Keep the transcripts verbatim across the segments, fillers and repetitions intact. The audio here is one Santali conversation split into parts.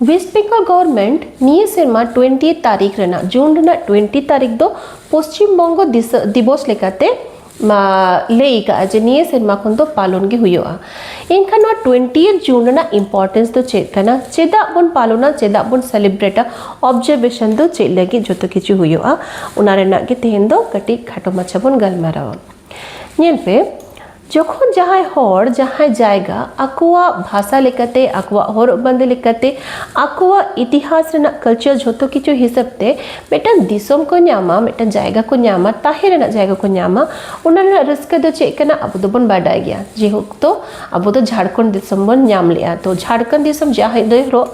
ᱳᱭᱮᱥᱴ ᱵᱮᱝᱜᱚᱞ ᱜᱚᱵᱷᱚᱨᱢᱮᱱᱴ ᱱᱤᱭᱟᱹ ᱥᱮᱨᱢᱟ ᱴᱩᱭᱮᱱᱴᱤ ᱛᱟᱹᱨᱤᱠᱷ ᱨᱮᱱᱟᱜ, ᱡᱩᱱ ᱨᱮᱱᱟᱜ ᱴᱩᱭᱮᱱᱴᱤ ᱛᱟᱹᱨᱤᱠᱷ ᱫᱚ ᱯᱚᱥᱪᱤᱢ ᱵᱚᱝᱜᱚ ᱫᱤᱥᱟᱹ- ᱫᱤᱵᱚᱥ ᱞᱮᱠᱟᱛᱮ ᱢᱟ ᱞᱟᱹᱭ ᱟᱠᱟᱫᱼᱟ ᱡᱮ ᱱᱤᱭᱟᱹ ᱥᱮᱨᱢᱟ ᱠᱷᱚᱱ ᱫᱚ ᱯᱟᱞᱚᱱ ᱜᱮ ᱦᱩᱭᱩᱜᱼᱟ᱾ ᱮᱱᱠᱷᱟᱱ ᱱᱚᱣᱟ ᱴᱩᱭᱮᱱᱴᱤ ᱡᱩᱱ ᱨᱮᱱᱟᱜ ᱤᱢᱯᱚᱨᱴᱮᱱᱥ ᱫᱚ ᱪᱮᱫ ᱠᱟᱱᱟ, ᱪᱮᱫᱟᱜ ᱵᱚᱱ ᱯᱟᱞᱚᱱᱟ, ᱪᱮᱫᱟᱜ ᱵᱚᱱ ᱥᱮᱞᱤᱵᱨᱮᱴᱟ, ᱚᱵᱡᱟᱨᱵᱷᱮᱥᱚᱱ ᱫᱚ ᱪᱮᱫ ᱞᱟᱹᱜᱤᱫ ᱡᱚᱛᱚ ᱠᱤᱪᱷᱩ ᱦᱩᱭᱩᱜᱼᱟ, ᱚᱱᱟ ᱨᱮᱱᱟᱜ ᱜᱮ ᱛᱮᱦᱮᱧ ᱫᱚ ᱠᱟᱹᱴᱤᱡ ᱠᱷᱟᱴᱚ ᱢᱟᱪᱷᱟ ᱵᱚᱱ ᱜᱟᱞᱢᱟᱨᱟᱣᱟ᱾ ᱧᱮᱞ ᱯᱮ, ᱡᱚᱠᱷᱚᱱ ᱡᱟᱦᱟᱸᱭ ᱦᱚᱲ ᱡᱟᱦᱟᱸᱭ ᱡᱟᱭᱜᱟ ᱟᱠᱚᱣᱟᱜ ᱵᱷᱟᱥᱟ ᱞᱮᱠᱟᱛᱮ, ᱟᱠᱚᱣᱟᱜ ᱦᱚᱨᱚᱜ ᱵᱟᱸᱫᱮ ᱞᱮᱠᱟᱛᱮ, ᱟᱠᱚᱣᱟᱜ ᱤᱛᱤᱦᱟᱥ ᱨᱮᱱᱟᱜ ᱠᱟᱞᱪᱟᱨ ᱡᱷᱚᱛᱚ ᱠᱤᱪᱷᱩ ᱦᱤᱥᱟᱹᱵ ᱛᱮ ᱢᱤᱫᱴᱟᱝ ᱫᱤᱥᱚᱢ ᱠᱚ ᱧᱟᱢᱟ, ᱢᱤᱫᱴᱟᱝ ᱡᱟᱭᱜᱟ ᱠᱚ ᱧᱟᱢᱟ, ᱛᱟᱦᱮᱸ ᱨᱮᱱᱟᱜ ᱡᱟᱭᱜᱟ ᱠᱚ ᱧᱟᱢᱟ, ᱚᱱᱟ ᱨᱮᱱᱟᱜ ᱨᱟᱹᱥᱠᱟᱹ ᱫᱚ ᱪᱮᱫ ᱠᱟᱱᱟ ᱟᱵᱚ ᱫᱚᱵᱚᱱ ᱵᱟᱰᱟᱭ ᱜᱮᱭᱟ᱾ ᱡᱮᱦᱮᱛᱩ ᱟᱵᱚ ᱫᱚ ᱡᱷᱟᱲᱠᱷᱚᱸᱰ ᱫᱤᱥᱚᱢ ᱵᱚᱱ ᱧᱟᱢ ᱞᱮᱜᱼᱟ, ᱛᱚ ᱡᱷᱟᱲᱠᱷᱚᱸᱰ ᱫᱤᱥᱚᱢ ᱡᱟᱦᱟᱸ ᱦᱤᱞᱳᱜ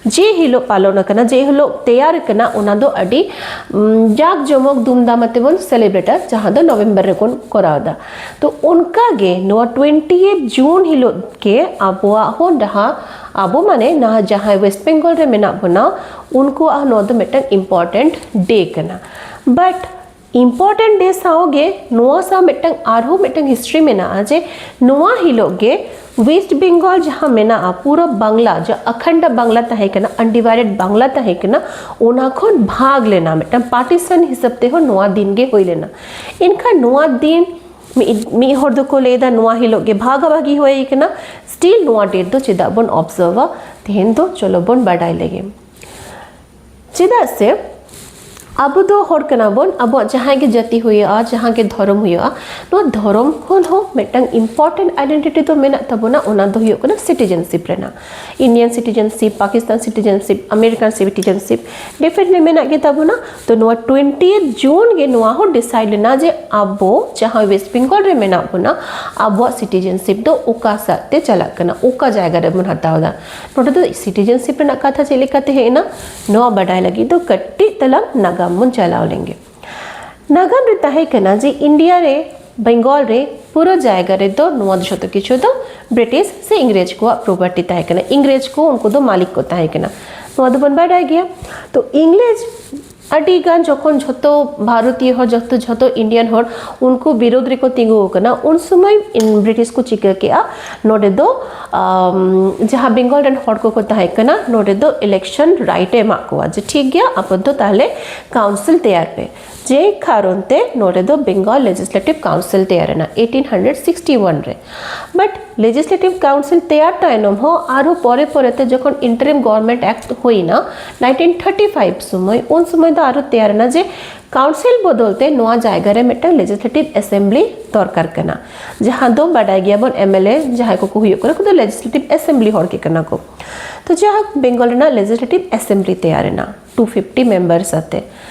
ᱡᱮ ᱦᱤᱞᱳᱜ ᱯᱟᱞᱚᱱ ᱟᱠᱟᱱᱟ, ᱡᱮ ᱦᱤᱞᱳᱜ ᱛᱮᱭᱟᱨ ᱟᱠᱟᱱᱟ, ᱚᱱᱟ ᱫᱚ ᱟᱹᱰᱤ ᱩᱢ, ᱡᱟᱠ ᱡᱚᱢᱚᱠ ᱫᱩᱢᱫᱟᱢ ᱟᱛᱮ ᱵᱚᱱ ᱥᱮᱞᱤᱵᱨᱮᱴᱟ, ᱡᱟᱦᱟᱸ ᱫᱚ ᱱᱚᱵᱷᱮᱢᱵᱚᱨ ᱨᱮᱵᱚᱱ ᱠᱚᱨᱟᱣ ᱮᱫᱟ᱾ ᱛᱚ ᱚᱱᱠᱟ ᱜᱮ ᱱᱚᱣᱟ ᱴᱩᱭᱮᱱᱴᱤ ᱡᱩᱱ ᱦᱤᱞᱳᱜ ᱜᱮ ᱟᱵᱚᱣᱟᱜ ᱦᱚᱸ ᱡᱟᱦᱟᱸ ᱟᱵᱚ ᱢᱟᱱᱮ ᱱᱟᱦᱟᱜ ᱡᱟᱦᱟᱸᱭ ᱳᱭᱮᱥᱴ ᱵᱮᱝᱜᱚᱞ ᱨᱮ ᱢᱮᱱᱟᱜ ᱵᱚᱱᱟ, ᱩᱱᱠᱩᱣᱟᱜ ᱦᱚᱸ ᱱᱚᱣᱟ ᱫᱚ ᱢᱤᱫᱴᱟᱝ ᱤᱢᱯᱚᱨᱴᱮᱱᱴ ᱰᱮ ᱠᱟᱱᱟ᱾ ᱵᱟᱴ ᱤᱢᱯᱚᱨᱴᱮᱱᱴ ᱰᱮ ᱥᱟᱶ ᱜᱮ ᱱᱚᱣᱟ ᱥᱟᱶ ᱢᱤᱫᱴᱟᱝ ᱟᱨᱦᱚᱸ ᱢᱤᱫᱴᱟᱝ ᱦᱤᱥᱴᱨᱤ ᱢᱮᱱᱟᱜᱼᱟ ᱡᱮ ᱱᱚᱣᱟ ᱦᱤᱞᱳᱜ ᱜᱮ ᱳᱭᱮᱥᱴ ᱵᱮᱝᱜᱚᱞ ᱡᱟᱦᱟᱸ ᱢᱮᱱᱟᱜᱼᱟ, ᱯᱩᱨᱟᱹ ᱵᱟᱝᱞᱟ, ᱡᱟᱦᱟᱸ ᱟᱠᱷᱟᱱᱰᱟ ᱵᱟᱝᱞᱟ ᱛᱟᱦᱮᱸ ᱠᱟᱱᱟ, ᱟᱱᱰᱤᱵᱷᱟᱭᱰᱮᱰ ᱵᱟᱝᱞᱟ ᱛᱟᱦᱮᱸ ᱠᱟᱱᱟ, ᱚᱱᱟ ᱠᱷᱚᱱ ᱵᱷᱟᱜᱽ ᱞᱮᱱᱟ, ᱢᱤᱫᱴᱟᱝ ᱯᱟᱨᱴᱤᱥᱚᱱ ᱦᱤᱥᱟᱹᱵ ᱛᱮᱦᱚᱸ ᱱᱚᱣᱟ ᱫᱤᱱ ᱜᱮ ᱦᱩᱭ ᱞᱮᱱᱟ᱾ ᱮᱱᱠᱷᱟᱱ ᱱᱚᱣᱟ ᱫᱤᱱ ᱢᱤᱫ, ᱢᱤᱫ ᱦᱚᱲ ᱫᱚᱠᱚ ᱞᱟᱹᱭᱫᱟ ᱱᱚᱣᱟ ᱦᱤᱞᱳᱜ ᱜᱮ ᱵᱷᱟᱜᱟᱵᱷᱟᱜᱤ ᱦᱩᱭ ᱠᱟᱱᱟ, ᱥᱴᱤᱞ ᱱᱚᱣᱟ ᱰᱮᱴ ᱫᱚ ᱪᱮᱫᱟᱜ ᱵᱚᱱ ᱚᱵᱡᱟᱨᱵᱷᱟ? ᱛᱮᱦᱮᱧ ᱫᱚ ᱪᱚᱞᱚ ᱵᱚᱱ ᱵᱟᱰᱟᱭ ᱞᱮᱜᱮ᱾ ᱪᱮᱫᱟᱜ ᱥᱮ ᱟᱵᱚ ᱫᱚ ᱦᱚᱲ ᱠᱟᱱᱟ ᱵᱚᱱ, ᱟᱵᱚᱣᱟᱜ ᱡᱟᱦᱟᱸᱭ ᱜᱮ ᱡᱟᱹᱛᱤ ᱦᱩᱭᱩᱜᱼᱟ, ᱡᱟᱦᱟᱸ ᱜᱮ ᱫᱷᱚᱨᱚᱢ ᱦᱩᱭᱩᱜᱼᱟ, ᱱᱚᱣᱟ ᱫᱷᱚᱨᱚᱢ ᱠᱷᱚᱱ ᱦᱚᱸ ᱢᱤᱫᱴᱟᱝ ᱤᱢᱯᱚᱨᱴᱮᱱᱴ ᱟᱭᱰᱮᱱᱴᱤᱴᱤ ᱫᱚ ᱢᱮᱱᱟᱜ ᱛᱟᱵᱚᱱᱟ, ᱚᱱᱟ ᱫᱚ ᱦᱩᱭᱩᱜ ᱠᱟᱱᱟ ᱥᱤᱴᱤᱡᱮᱱᱥᱤᱯ ᱨᱮᱱᱟᱜ᱾ ᱤᱱᱰᱤᱭᱟᱱ ᱥᱤᱴᱤᱡᱮᱱᱥᱤᱯ, ᱯᱟᱠᱤᱥᱛᱟᱱ ᱥᱤᱴᱤᱡᱮᱱᱥᱤᱯ, ᱟᱢᱮᱨᱤᱠᱟᱱ ᱥᱤᱴᱤᱡᱮᱱᱥᱤᱯ ᱰᱮᱯᱷᱤᱱᱮᱴᱞᱤ ᱢᱮᱱᱟᱜ ᱜᱮ ᱛᱟᱵᱚᱱᱟ᱾ ᱛᱚ ᱱᱚᱣᱟ ᱴᱩᱭᱮᱱᱴᱤ ᱡᱩᱱ ᱜᱮ ᱱᱚᱣᱟ ᱦᱚᱸ ᱰᱤᱥᱟᱭᱤᱰ ᱞᱮᱱᱟ ᱡᱮ ᱟᱵᱚ ᱡᱟᱦᱟᱸ ᱳᱭᱮᱥᱴ ᱵᱮᱝᱜᱚᱞ ᱨᱮ ᱢᱮᱱᱟᱜ ᱵᱚᱱᱟ, ᱟᱵᱚᱣᱟᱜ ᱥᱤᱴᱤᱡᱮᱱᱥᱤᱯ ᱫᱚ ᱚᱠᱟ ᱥᱮᱫ ᱛᱮ ᱪᱟᱞᱟᱜ ᱠᱟᱱᱟ, ᱚᱠᱟ ᱡᱟᱭᱜᱟ ᱨᱮᱵᱚᱱ ᱦᱟᱛᱟᱣ ᱮᱫᱟ᱾ ᱱᱚᱰᱮ ᱫᱚ ᱥᱤᱴᱤᱡᱮᱱᱥᱤᱯ ᱨᱮᱱᱟᱜ ᱠᱟᱛᱷᱟ ᱪᱮᱫ ᱞᱮᱠᱟᱛᱮ ᱦᱮᱡ ᱮᱱᱟ, ᱱᱚᱣᱟ ᱵᱟᱰᱟᱭ ᱞᱟᱹᱜᱤᱫ ᱫᱚ ᱠᱟᱹᱴᱤᱡ ᱛᱟᱞᱟᱝ ᱱᱟᱜᱟᱢ ᱵᱚᱱ ᱪᱟᱞᱟᱣ ᱞᱮᱱᱜᱮ᱾ ᱱᱟᱜᱟᱢ ᱨᱮ ᱛᱟᱦᱮᱸ ᱠᱟᱱᱟ ᱡᱮ ᱤᱱᱰᱤᱭᱟ ᱨᱮ, ᱵᱮᱝᱜᱚᱞ ᱨᱮ ᱯᱩᱨᱟᱹ ᱡᱟᱭᱜᱟ ᱨᱮᱫᱚ ᱱᱚᱣᱟ ᱫᱚ ᱡᱷᱚᱛᱚ ᱠᱤᱪᱷᱩ ᱫᱚ ᱵᱨᱤᱴᱤᱥ ᱥᱮ ᱤᱝᱨᱮᱡᱽ ᱠᱚᱣᱟᱜ ᱯᱨᱚᱯᱟᱨᱴᱤ ᱛᱟᱦᱮᱸ ᱠᱟᱱᱟ, ᱤᱝᱨᱮᱡᱽ ᱠᱚ ᱩᱱᱠᱩ ᱫᱚ ᱢᱟᱹᱞᱤᱠ ᱠᱚ ᱛᱟᱦᱮᱸ ᱠᱟᱱᱟ, ᱱᱚᱣᱟ ᱫᱚᱵᱚᱱ ᱵᱟᱰᱟᱭ ᱜᱮᱭᱟ᱾ ᱛᱚ ᱤᱝᱨᱮᱡᱽ ᱟᱹᱰᱤ ᱜᱟᱱ ᱡᱚᱠᱷᱚᱱ ᱡᱷᱚᱛᱚ ᱵᱷᱟᱨᱚᱛᱤᱭᱚ ᱦᱚᱲ, ᱡᱚᱛᱚ ᱡᱷᱚᱛᱚ ᱤᱱᱰᱤᱭᱟᱱ ᱦᱚᱲ ᱩᱱᱠᱩ ᱵᱤᱨᱳᱫᱷ ᱨᱮᱠᱚ ᱛᱤᱸᱜᱩ ᱟᱠᱟᱱᱟ, ᱩᱱ ᱥᱚᱢᱚᱭ ᱵᱨᱤᱴᱤᱥ ᱠᱚ ᱪᱤᱠᱟᱹ ᱠᱮᱜᱼᱟ, ᱱᱚᱰᱮ ᱫᱚ ᱡᱟᱦᱟᱸ ᱵᱮᱝᱜᱚᱞ ᱨᱮᱱ ᱦᱚᱲ ᱠᱚᱠᱚ ᱛᱟᱦᱮᱸ ᱠᱟᱱᱟ, ᱱᱚᱰᱮ ᱫᱚ ᱤᱞᱮᱠᱥᱚᱱ ᱨᱟᱭᱤᱴ ᱮ ᱮᱢᱟᱜ ᱠᱚᱣᱟ ᱡᱮ ᱴᱷᱤᱠ ᱜᱮᱭᱟ, ᱟᱯᱮ ᱫᱚ ᱛᱟᱦᱚᱞᱮ ᱠᱟᱣᱩᱱᱥᱤᱞ ᱛᱮᱭᱟᱨ ᱯᱮ᱾ ᱡᱮ ᱠᱟᱨᱚᱱ ᱛᱮ ᱱᱚᱰᱮ ᱫᱚ ᱵᱮᱝᱜᱚᱞ ᱞᱮᱡᱤᱥᱞᱮᱴᱤᱵᱷ ᱠᱟᱣᱩᱱᱥᱤᱞ ᱛᱮᱭᱟᱨ ᱮᱱᱟ eighteen hundred sixty one ᱨᱮ᱾ ᱵᱟᱴ ᱞᱮᱡᱤᱥᱞᱮᱴᱤᱵᱷ ᱠᱟᱣᱩᱱᱥᱤᱞ ᱛᱮᱭᱟᱨ ᱛᱟᱭᱱᱚᱢ ᱦᱚᱸ ᱟᱨᱦᱚᱸ ᱯᱚᱨᱮ ᱯᱚᱨᱮ ᱛᱮ ᱡᱚᱠᱷᱚᱱ ᱤᱱᱴᱟᱨᱤᱢ ᱜᱚᱵᱷᱚᱨᱱᱢᱮᱱᱴ ᱮᱠᱴ ᱦᱩᱭᱱᱟ nineteen thirty five ᱥᱚᱢᱚᱭ, ᱩᱱ ᱥᱚᱢᱚᱭ ᱫᱚ ᱟᱨᱦᱚᱸ ᱛᱮᱭᱟᱨ ᱮᱱᱟ ᱡᱮ ᱠᱟᱣᱩᱱᱥᱤᱞ ᱵᱚᱫᱚᱞ ᱛᱮ ᱱᱚᱣᱟ ᱡᱟᱭᱜᱟ ᱨᱮ ᱢᱤᱫᱴᱟᱝ ᱞᱮᱡᱤᱥᱞᱮᱴᱤᱵᱷ ᱮᱥᱮᱢᱵᱞᱤ ᱫᱚᱨᱠᱟᱨ ᱠᱟᱱᱟ, ᱡᱟᱦᱟᱸ ᱫᱚ ᱵᱟᱰᱟᱭ ᱜᱮᱭᱟᱵᱚᱱ ᱮᱢ ᱮᱞ ᱮ ᱡᱟᱦᱟᱸᱭ ᱠᱚᱠᱚ ᱦᱩᱭᱩᱜ ᱠᱟᱱᱟ, ᱩᱱᱠᱩ ᱫᱚ ᱞᱮᱡᱤᱥᱞᱮᱴᱤᱵᱷ ᱮᱥᱮᱢᱵᱞᱤ ᱦᱚᱲ ᱜᱮ ᱠᱟᱱᱟ ᱠᱚ᱾ ᱛᱚ ᱡᱟᱭᱦᱳᱠ, ᱵᱮᱝᱜᱚᱞ ᱨᱮᱱᱟᱜ ᱞᱮᱡᱤᱥᱞᱮᱴᱤᱵᱷ ᱮᱥᱮᱢᱵᱞᱤ ᱛᱮᱭᱟᱨ ᱮᱱᱟ ᱴᱩ ᱯᱷᱤᱯᱴᱤ ᱢᱮᱢᱵᱟᱨᱥ ᱟᱛᱮ᱾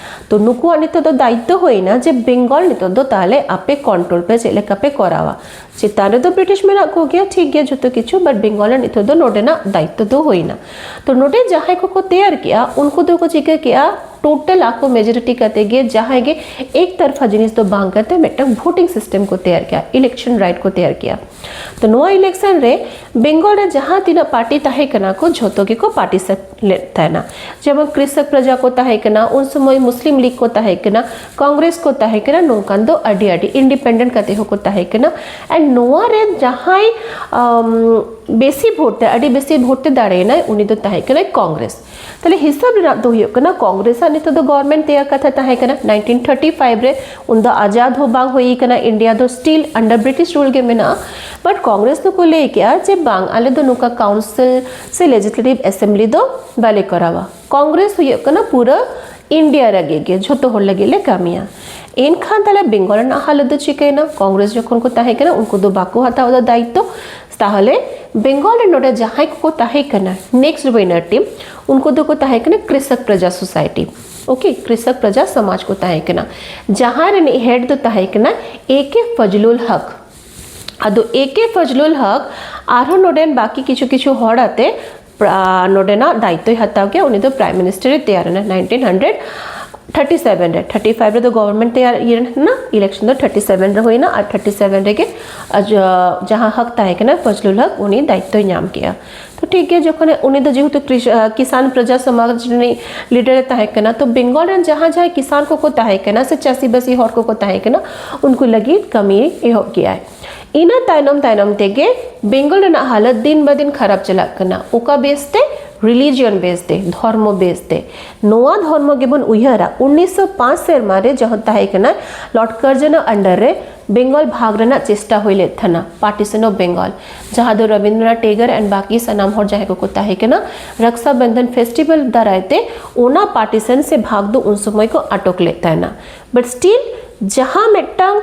ᱛᱚ ᱱᱩᱠᱩᱣᱟᱜ ᱱᱤᱛᱚᱜ ᱫᱚ ᱫᱟᱭᱤᱛᱛᱚ ᱦᱩᱭᱱᱟ ᱡᱮ ᱵᱮᱝᱜᱚᱞ ᱱᱤᱛᱚᱜ ᱫᱚ ᱛᱟᱦᱚᱞᱮ ᱟᱯᱮ ᱠᱚᱱᱴᱨᱳᱞ ᱯᱮ, ᱪᱮᱫ ᱞᱮᱠᱟ ᱯᱮ ᱠᱚᱨᱟᱣᱟ᱾ ᱪᱮᱛᱟᱱ ᱨᱮᱫᱚ ᱵᱨᱤᱴᱤᱥ ᱢᱮᱱᱟᱜ ᱠᱚᱜᱮᱭᱟ, ᱴᱷᱤᱠ ᱜᱮᱭᱟ, ᱡᱚᱛᱚ ᱠᱤᱪᱷᱩ, ᱵᱟᱴ ᱵᱮᱝᱜᱚᱞ ᱨᱮ ᱱᱤᱛᱚᱜ ᱫᱚ ᱱᱚᱰᱮᱱᱟᱜ ᱫᱟᱭᱤᱛᱛᱚ ᱫᱚ ᱦᱩᱭᱱᱟ᱾ ᱛᱚ ᱱᱚᱰᱮ ᱡᱟᱦᱟᱸᱭ ᱠᱚᱠᱚ ᱛᱮᱭᱟᱨ ᱠᱮᱜᱼᱟ, ᱩᱱᱠᱩ ᱫᱚᱠᱚ ᱪᱤᱠᱟᱹ ᱠᱮᱜᱼᱟ, ᱴᱳᱴᱟᱞ ᱟᱠᱚ ᱢᱮᱡᱚᱨᱤᱴᱤ ᱠᱟᱛᱮ ᱜᱮ, ᱡᱟᱦᱟᱸᱭ ᱜᱮ ᱮᱠ ᱛᱟᱨᱯᱷᱟ ᱡᱤᱱᱤᱥ ᱫᱚ ᱵᱟᱝ ᱠᱟᱛᱮ ᱢᱤᱫᱴᱟᱝ ᱵᱷᱳᱴᱤᱝ ᱥᱤᱥᱴᱮᱢ ᱠᱚ ᱛᱮᱭᱟᱨ ᱠᱮᱜᱼᱟ, ᱤᱞᱮᱠᱥᱚᱱ ᱨᱟᱭᱤᱴ ᱠᱚ ᱛᱮᱭᱟᱨ ᱠᱮᱜᱼᱟ᱾ ᱛᱚ ᱱᱚᱣᱟ ᱤᱞᱮᱠᱥᱚᱱ ᱨᱮ ᱵᱮᱝᱜᱚᱞ ᱨᱮ ᱡᱟᱦᱟᱸ ᱛᱤᱱᱟᱹᱜ ᱯᱟᱨᱴᱤ ᱛᱟᱦᱮᱸ ᱠᱟᱱᱟ ᱠᱚ, ᱡᱷᱚᱛᱚ ᱜᱮᱠᱚ ᱯᱟᱨᱴᱤᱥᱤᱯᱮᱴ ᱞᱮᱫ ᱛᱟᱦᱮᱱᱟ᱾ ᱡᱮᱢᱚᱱ ᱠᱨᱤᱥᱚᱠ ᱯᱨᱚᱡᱟ ᱠᱚ ᱛᱟᱦᱮᱸ ᱠᱟᱱᱟ, ᱩᱱ ᱥᱚᱢᱚᱭ ᱢᱩᱥᱞᱤᱢ ᱞᱤᱜᱽ ᱠᱚ ᱛᱟᱦᱮᱸ ᱠᱟᱱᱟ, ᱠᱚᱝᱜᱨᱮᱥ ᱠᱚ ᱛᱟᱦᱮᱸ ᱠᱟᱱᱟ, ᱱᱚᱝᱠᱟᱱ ᱫᱚ ᱟᱹᱰᱤ ᱟᱹᱰᱤ ᱤᱱᱰᱤᱯᱮᱱᱰᱮᱱᱴ ᱠᱟᱛᱮ ᱦᱚᱸᱠᱚ ᱛᱟᱦᱮᱸ ᱠᱟᱱᱟ᱾ ᱮᱱᱰ ᱱᱚᱣᱟ ᱨᱮ ᱡᱟᱦᱟᱸᱭ ᱟᱢ, ᱵᱮᱥᱤ ᱵᱷᱳᱴ ᱛᱮ, ᱟᱹᱰᱤ ᱵᱮᱥᱤ ᱵᱷᱳᱴ ᱛᱮ ᱫᱟᱲᱮᱭᱮᱱᱟᱭ, ᱩᱱᱤ ᱫᱚ ᱛᱟᱦᱮᱸ ᱠᱟᱱᱟᱭ ᱠᱚᱝᱜᱨᱮᱥ᱾ ᱛᱟᱦᱞᱮ ᱦᱤᱥᱟᱹᱵ ᱨᱮᱱᱟᱜ ᱫᱚ ᱦᱩᱭᱩᱜ ᱠᱟᱱᱟ, ᱠᱚᱝᱜᱨᱮᱥ ᱟᱜ ᱱᱤᱛᱚᱜ ᱫᱚ ᱜᱚᱵᱷᱚᱨᱱᱢᱮᱱᱴ ᱛᱮᱭᱟᱨ ᱠᱟᱛᱷᱟ ᱛᱟᱦᱮᱸ ᱠᱟᱱᱟ nineteen thirty five ᱨᱮ, ᱩᱱᱫᱚ ᱟᱡᱟᱫ ᱦᱚᱸ ᱵᱟᱝ ᱦᱩᱭ ᱠᱟᱱᱟ, ᱤᱱᱰᱤᱭᱟ ᱫᱚ ᱥᱴᱤᱞ ᱟᱱᱰᱟᱨ ᱵᱨᱤᱴᱤᱥ ᱨᱩᱞ ᱜᱮ ᱢᱮᱱᱟᱜᱼᱟ᱾ ᱵᱟᱴ ᱠᱚᱝᱜᱨᱮᱥ ᱫᱚᱠᱚ ᱞᱟᱹᱭ ᱠᱮᱜᱼᱟ ᱡᱮ ᱵᱟᱝ, ᱟᱞᱮ ᱫᱚ ᱱᱚᱝᱠᱟ ᱠᱟᱣᱩᱱᱥᱤᱞ ᱥᱮ ᱞᱮᱡᱤᱥᱞᱮᱴᱤᱵᱷ ᱮᱥᱮᱢᱵᱞᱤ ᱫᱚ ᱵᱟᱞᱮ ᱠᱚᱨᱟᱣᱟ, ᱠᱚᱝᱜᱨᱮᱥ ᱦᱩᱭᱩᱜ ᱠᱟᱱᱟ ᱯᱩᱨᱟᱹ ᱤᱱᱰᱤᱭᱟ ᱞᱟᱹᱜᱤᱫ ᱜᱮ, ᱡᱷᱚᱛᱚ ᱦᱚᱲ ᱞᱟᱹᱜᱤᱫ ᱞᱮ ᱠᱟᱹᱢᱤᱭᱟ᱾ ᱮᱱᱠᱷᱟᱱ ᱛᱟᱦᱞᱮ ᱵᱮᱝᱜᱚᱞ ᱨᱮᱱᱟᱜ ᱦᱟᱞᱚᱛ ᱫᱚ ᱪᱤᱠᱟᱹᱭᱮᱱᱟ? ᱠᱚᱝᱜᱨᱮᱥ ᱡᱚᱠᱷᱚᱱ ᱠᱚ ᱛᱟᱦᱮᱸ ᱠᱟᱱᱟ, ᱩᱱᱠᱩ ᱫᱚ ᱵᱟᱠᱚ ᱦᱟᱛᱟᱣ ᱮᱫᱟ ᱫᱟᱭᱤᱛᱛᱚ᱾ ᱛᱟᱦᱚᱞᱮ ᱵᱮᱝᱜᱚᱞ ᱨᱮ ᱱᱚᱰᱮ ᱡᱟᱦᱟᱸᱭ ᱠᱚᱠᱚ ᱛᱟᱦᱮᱸ ᱠᱟᱱᱟ, ᱱᱮᱠᱥᱴ ᱩᱭᱱᱟᱨ ᱴᱤᱢ, ᱩᱱᱠᱩ ᱫᱚᱠᱚ ᱛᱟᱦᱮᱸ ᱠᱟᱱᱟ ᱠᱨᱤᱥᱚᱠ ᱯᱨᱚᱡᱟ ᱥᱳᱥᱟᱭᱴᱤ, ᱳᱠᱮ, ᱠᱨᱤᱥᱚᱠ ᱯᱨᱚᱡᱟ ᱥᱚᱢᱟᱡᱽ ᱠᱚ ᱛᱟᱦᱮᱸ ᱠᱟᱱᱟ, ᱡᱟᱦᱟᱸ ᱨᱤᱱᱤᱡ ᱦᱮᱰ ᱫᱚ ᱛᱟᱦᱮᱸ ᱠᱟᱱᱟ ᱮ ᱠᱮ ᱯᱷᱚᱡᱞᱩᱞ ᱦᱚᱠ᱾ ᱟᱫᱚ ᱮ ᱠᱮ ᱯᱷᱚᱡᱞᱩᱞ ᱦᱚᱠ ᱟᱨᱦᱚᱸ ᱱᱚᱰᱮᱱ ᱵᱟᱹᱠᱤ ᱠᱤᱪᱷᱩ ᱠᱤᱪᱷᱩ ᱦᱚᱲ ᱟᱛᱮ ᱯᱨᱟ-, ᱱᱚᱰᱮᱱᱟᱜ ᱫᱟᱭᱤᱛᱛᱚᱭ ᱦᱟᱛᱟᱣ ᱠᱮᱭᱟ᱾ ᱩᱱᱤ ᱫᱚ ᱯᱨᱟᱭᱤᱢ ᱢᱤᱱᱤᱥᱴᱟᱨ ᱮ ᱛᱮᱭᱟᱨ ᱮᱱᱟ nineteen hundred thirty seven ᱨᱮ᱾ thirty five ᱨᱮᱫᱚ ᱜᱚᱵᱷᱚᱨᱱᱢᱮᱱᱴ ᱛᱮᱭᱟᱨ ᱤᱭᱟᱹ ᱮᱱᱟ, ᱤᱞᱮᱠᱥᱚᱱ ᱫᱚ thirty seven ᱨᱮ ᱦᱩᱭᱱᱟ, ᱟᱨ thirty seven ᱨᱮᱜᱮ ᱟᱡ, ᱡᱟᱦᱟᱸ ᱦᱚᱠ ᱛᱟᱦᱮᱸ ᱠᱟᱱᱟ, ᱯᱷᱚᱡᱞᱩᱞ ᱦᱚᱠ, ᱩᱱᱤ ᱫᱟᱭᱤᱛᱛᱚᱭ ᱧᱟᱢ ᱠᱮᱜᱼᱟ᱾ ᱛᱚ ᱴᱷᱤᱠ ᱜᱮᱭᱟ, ᱡᱚᱠᱷᱚᱱ ᱩᱱᱤ ᱫᱚ ᱡᱮᱦᱮᱛᱩ ᱠᱨᱤᱥ- ᱟᱸ, ᱠᱤᱥᱟᱱ ᱯᱨᱚᱡᱟ ᱥᱚᱢᱟᱡᱽ ᱨᱤᱱᱤᱡ ᱞᱤᱰᱟᱨ ᱮ ᱛᱟᱦᱮᱸ ᱠᱟᱱᱟ, ᱛᱚ ᱵᱮᱝᱜᱚᱞ ᱨᱮᱱ ᱡᱟᱦᱟᱸ ᱡᱟᱦᱟᱸᱭ ᱠᱤᱥᱟᱱ ᱠᱚᱠᱚ ᱛᱟᱦᱮᱸ ᱠᱟᱱᱟ ᱥᱮ ᱪᱟᱹᱥᱤᱵᱟᱹᱥᱤ ᱦᱚᱲ ᱠᱚᱠᱚ ᱛᱟᱦᱮᱸ ᱠᱟᱱᱟ, ᱩᱱᱠᱩ ᱞᱟᱹᱜᱤᱫ ᱠᱟᱹᱢᱤ ᱮᱦᱚᱵ ᱠᱮᱜᱼᱟᱭ᱾ ᱤᱱᱟᱹ ᱛᱟᱭᱱᱚᱢ ᱛᱟᱭᱱᱚᱢ ᱛᱮᱜᱮ ᱵᱮᱝᱜᱚᱞ ᱨᱮᱱᱟᱜ ᱦᱟᱞᱚᱛ ᱫᱤᱱ ᱵᱟ ᱫᱤᱱ ᱠᱷᱟᱨᱟᱯ ᱪᱟᱞᱟᱜ ᱠᱟᱱᱟ᱾ ᱚᱠᱟ ᱵᱮᱥ ᱛᱮ? ᱨᱤᱞᱤᱡᱤᱭᱚᱱ ᱵᱮᱥ ᱛᱮ, ᱫᱷᱚᱨᱢᱚ ᱵᱮᱥ ᱛᱮ᱾ ᱱᱚᱣᱟ ᱫᱷᱚᱨᱢᱚ ᱜᱮᱵᱚᱱ ᱩᱭᱦᱟᱹᱨᱟ᱾ ᱩᱱᱤᱥᱥᱚ ᱯᱟᱸᱪ ᱥᱮᱨᱢᱟ ᱨᱮ ᱡᱚᱦᱚᱱ ᱛᱟᱦᱮᱸ ᱠᱟᱱᱟ ᱞᱚᱨᱰ ᱠᱟᱨᱡᱚᱱᱚ under ᱨᱮ ᱵᱮᱝᱜᱚᱞ ᱵᱷᱟᱜᱽ ᱨᱮᱱᱟᱜ ᱪᱮᱥᱴᱟ ᱦᱩᱭ ᱞᱮᱫ ᱛᱟᱦᱮᱱᱟ, partition of Bengal, ᱡᱟᱦᱟᱸ ᱫᱚ ᱨᱚᱵᱤᱱᱫᱨᱚᱱᱟᱛᱷ ᱴᱮᱜᱚᱨ and ᱵᱟᱠᱤ ᱥᱟᱱᱟᱢ ᱦᱚᱲ ᱡᱟᱦᱟᱸᱭ ᱠᱚᱠᱚ ᱛᱟᱦᱮᱸ ᱠᱟᱱᱟ, ᱨᱟᱠᱥᱟ ᱵᱚᱱᱫᱷᱚᱱ ᱯᱷᱮᱥᱴᱤᱵᱷᱟᱞ ᱫᱟᱨᱟᱭ ᱛᱮ ᱚᱱᱟ ᱯᱟᱨᱴᱤᱥᱚᱱ ᱥᱮ ᱵᱷᱟᱜᱽ ᱫᱚ ᱩᱱ ᱥᱚᱢᱚᱭ ᱠᱚ ᱟᱴᱚᱠ ᱞᱮᱫ ᱛᱟᱦᱮᱱᱟ᱾ But still ᱡᱟᱦᱟᱸ ᱢᱤᱫᱴᱟᱝ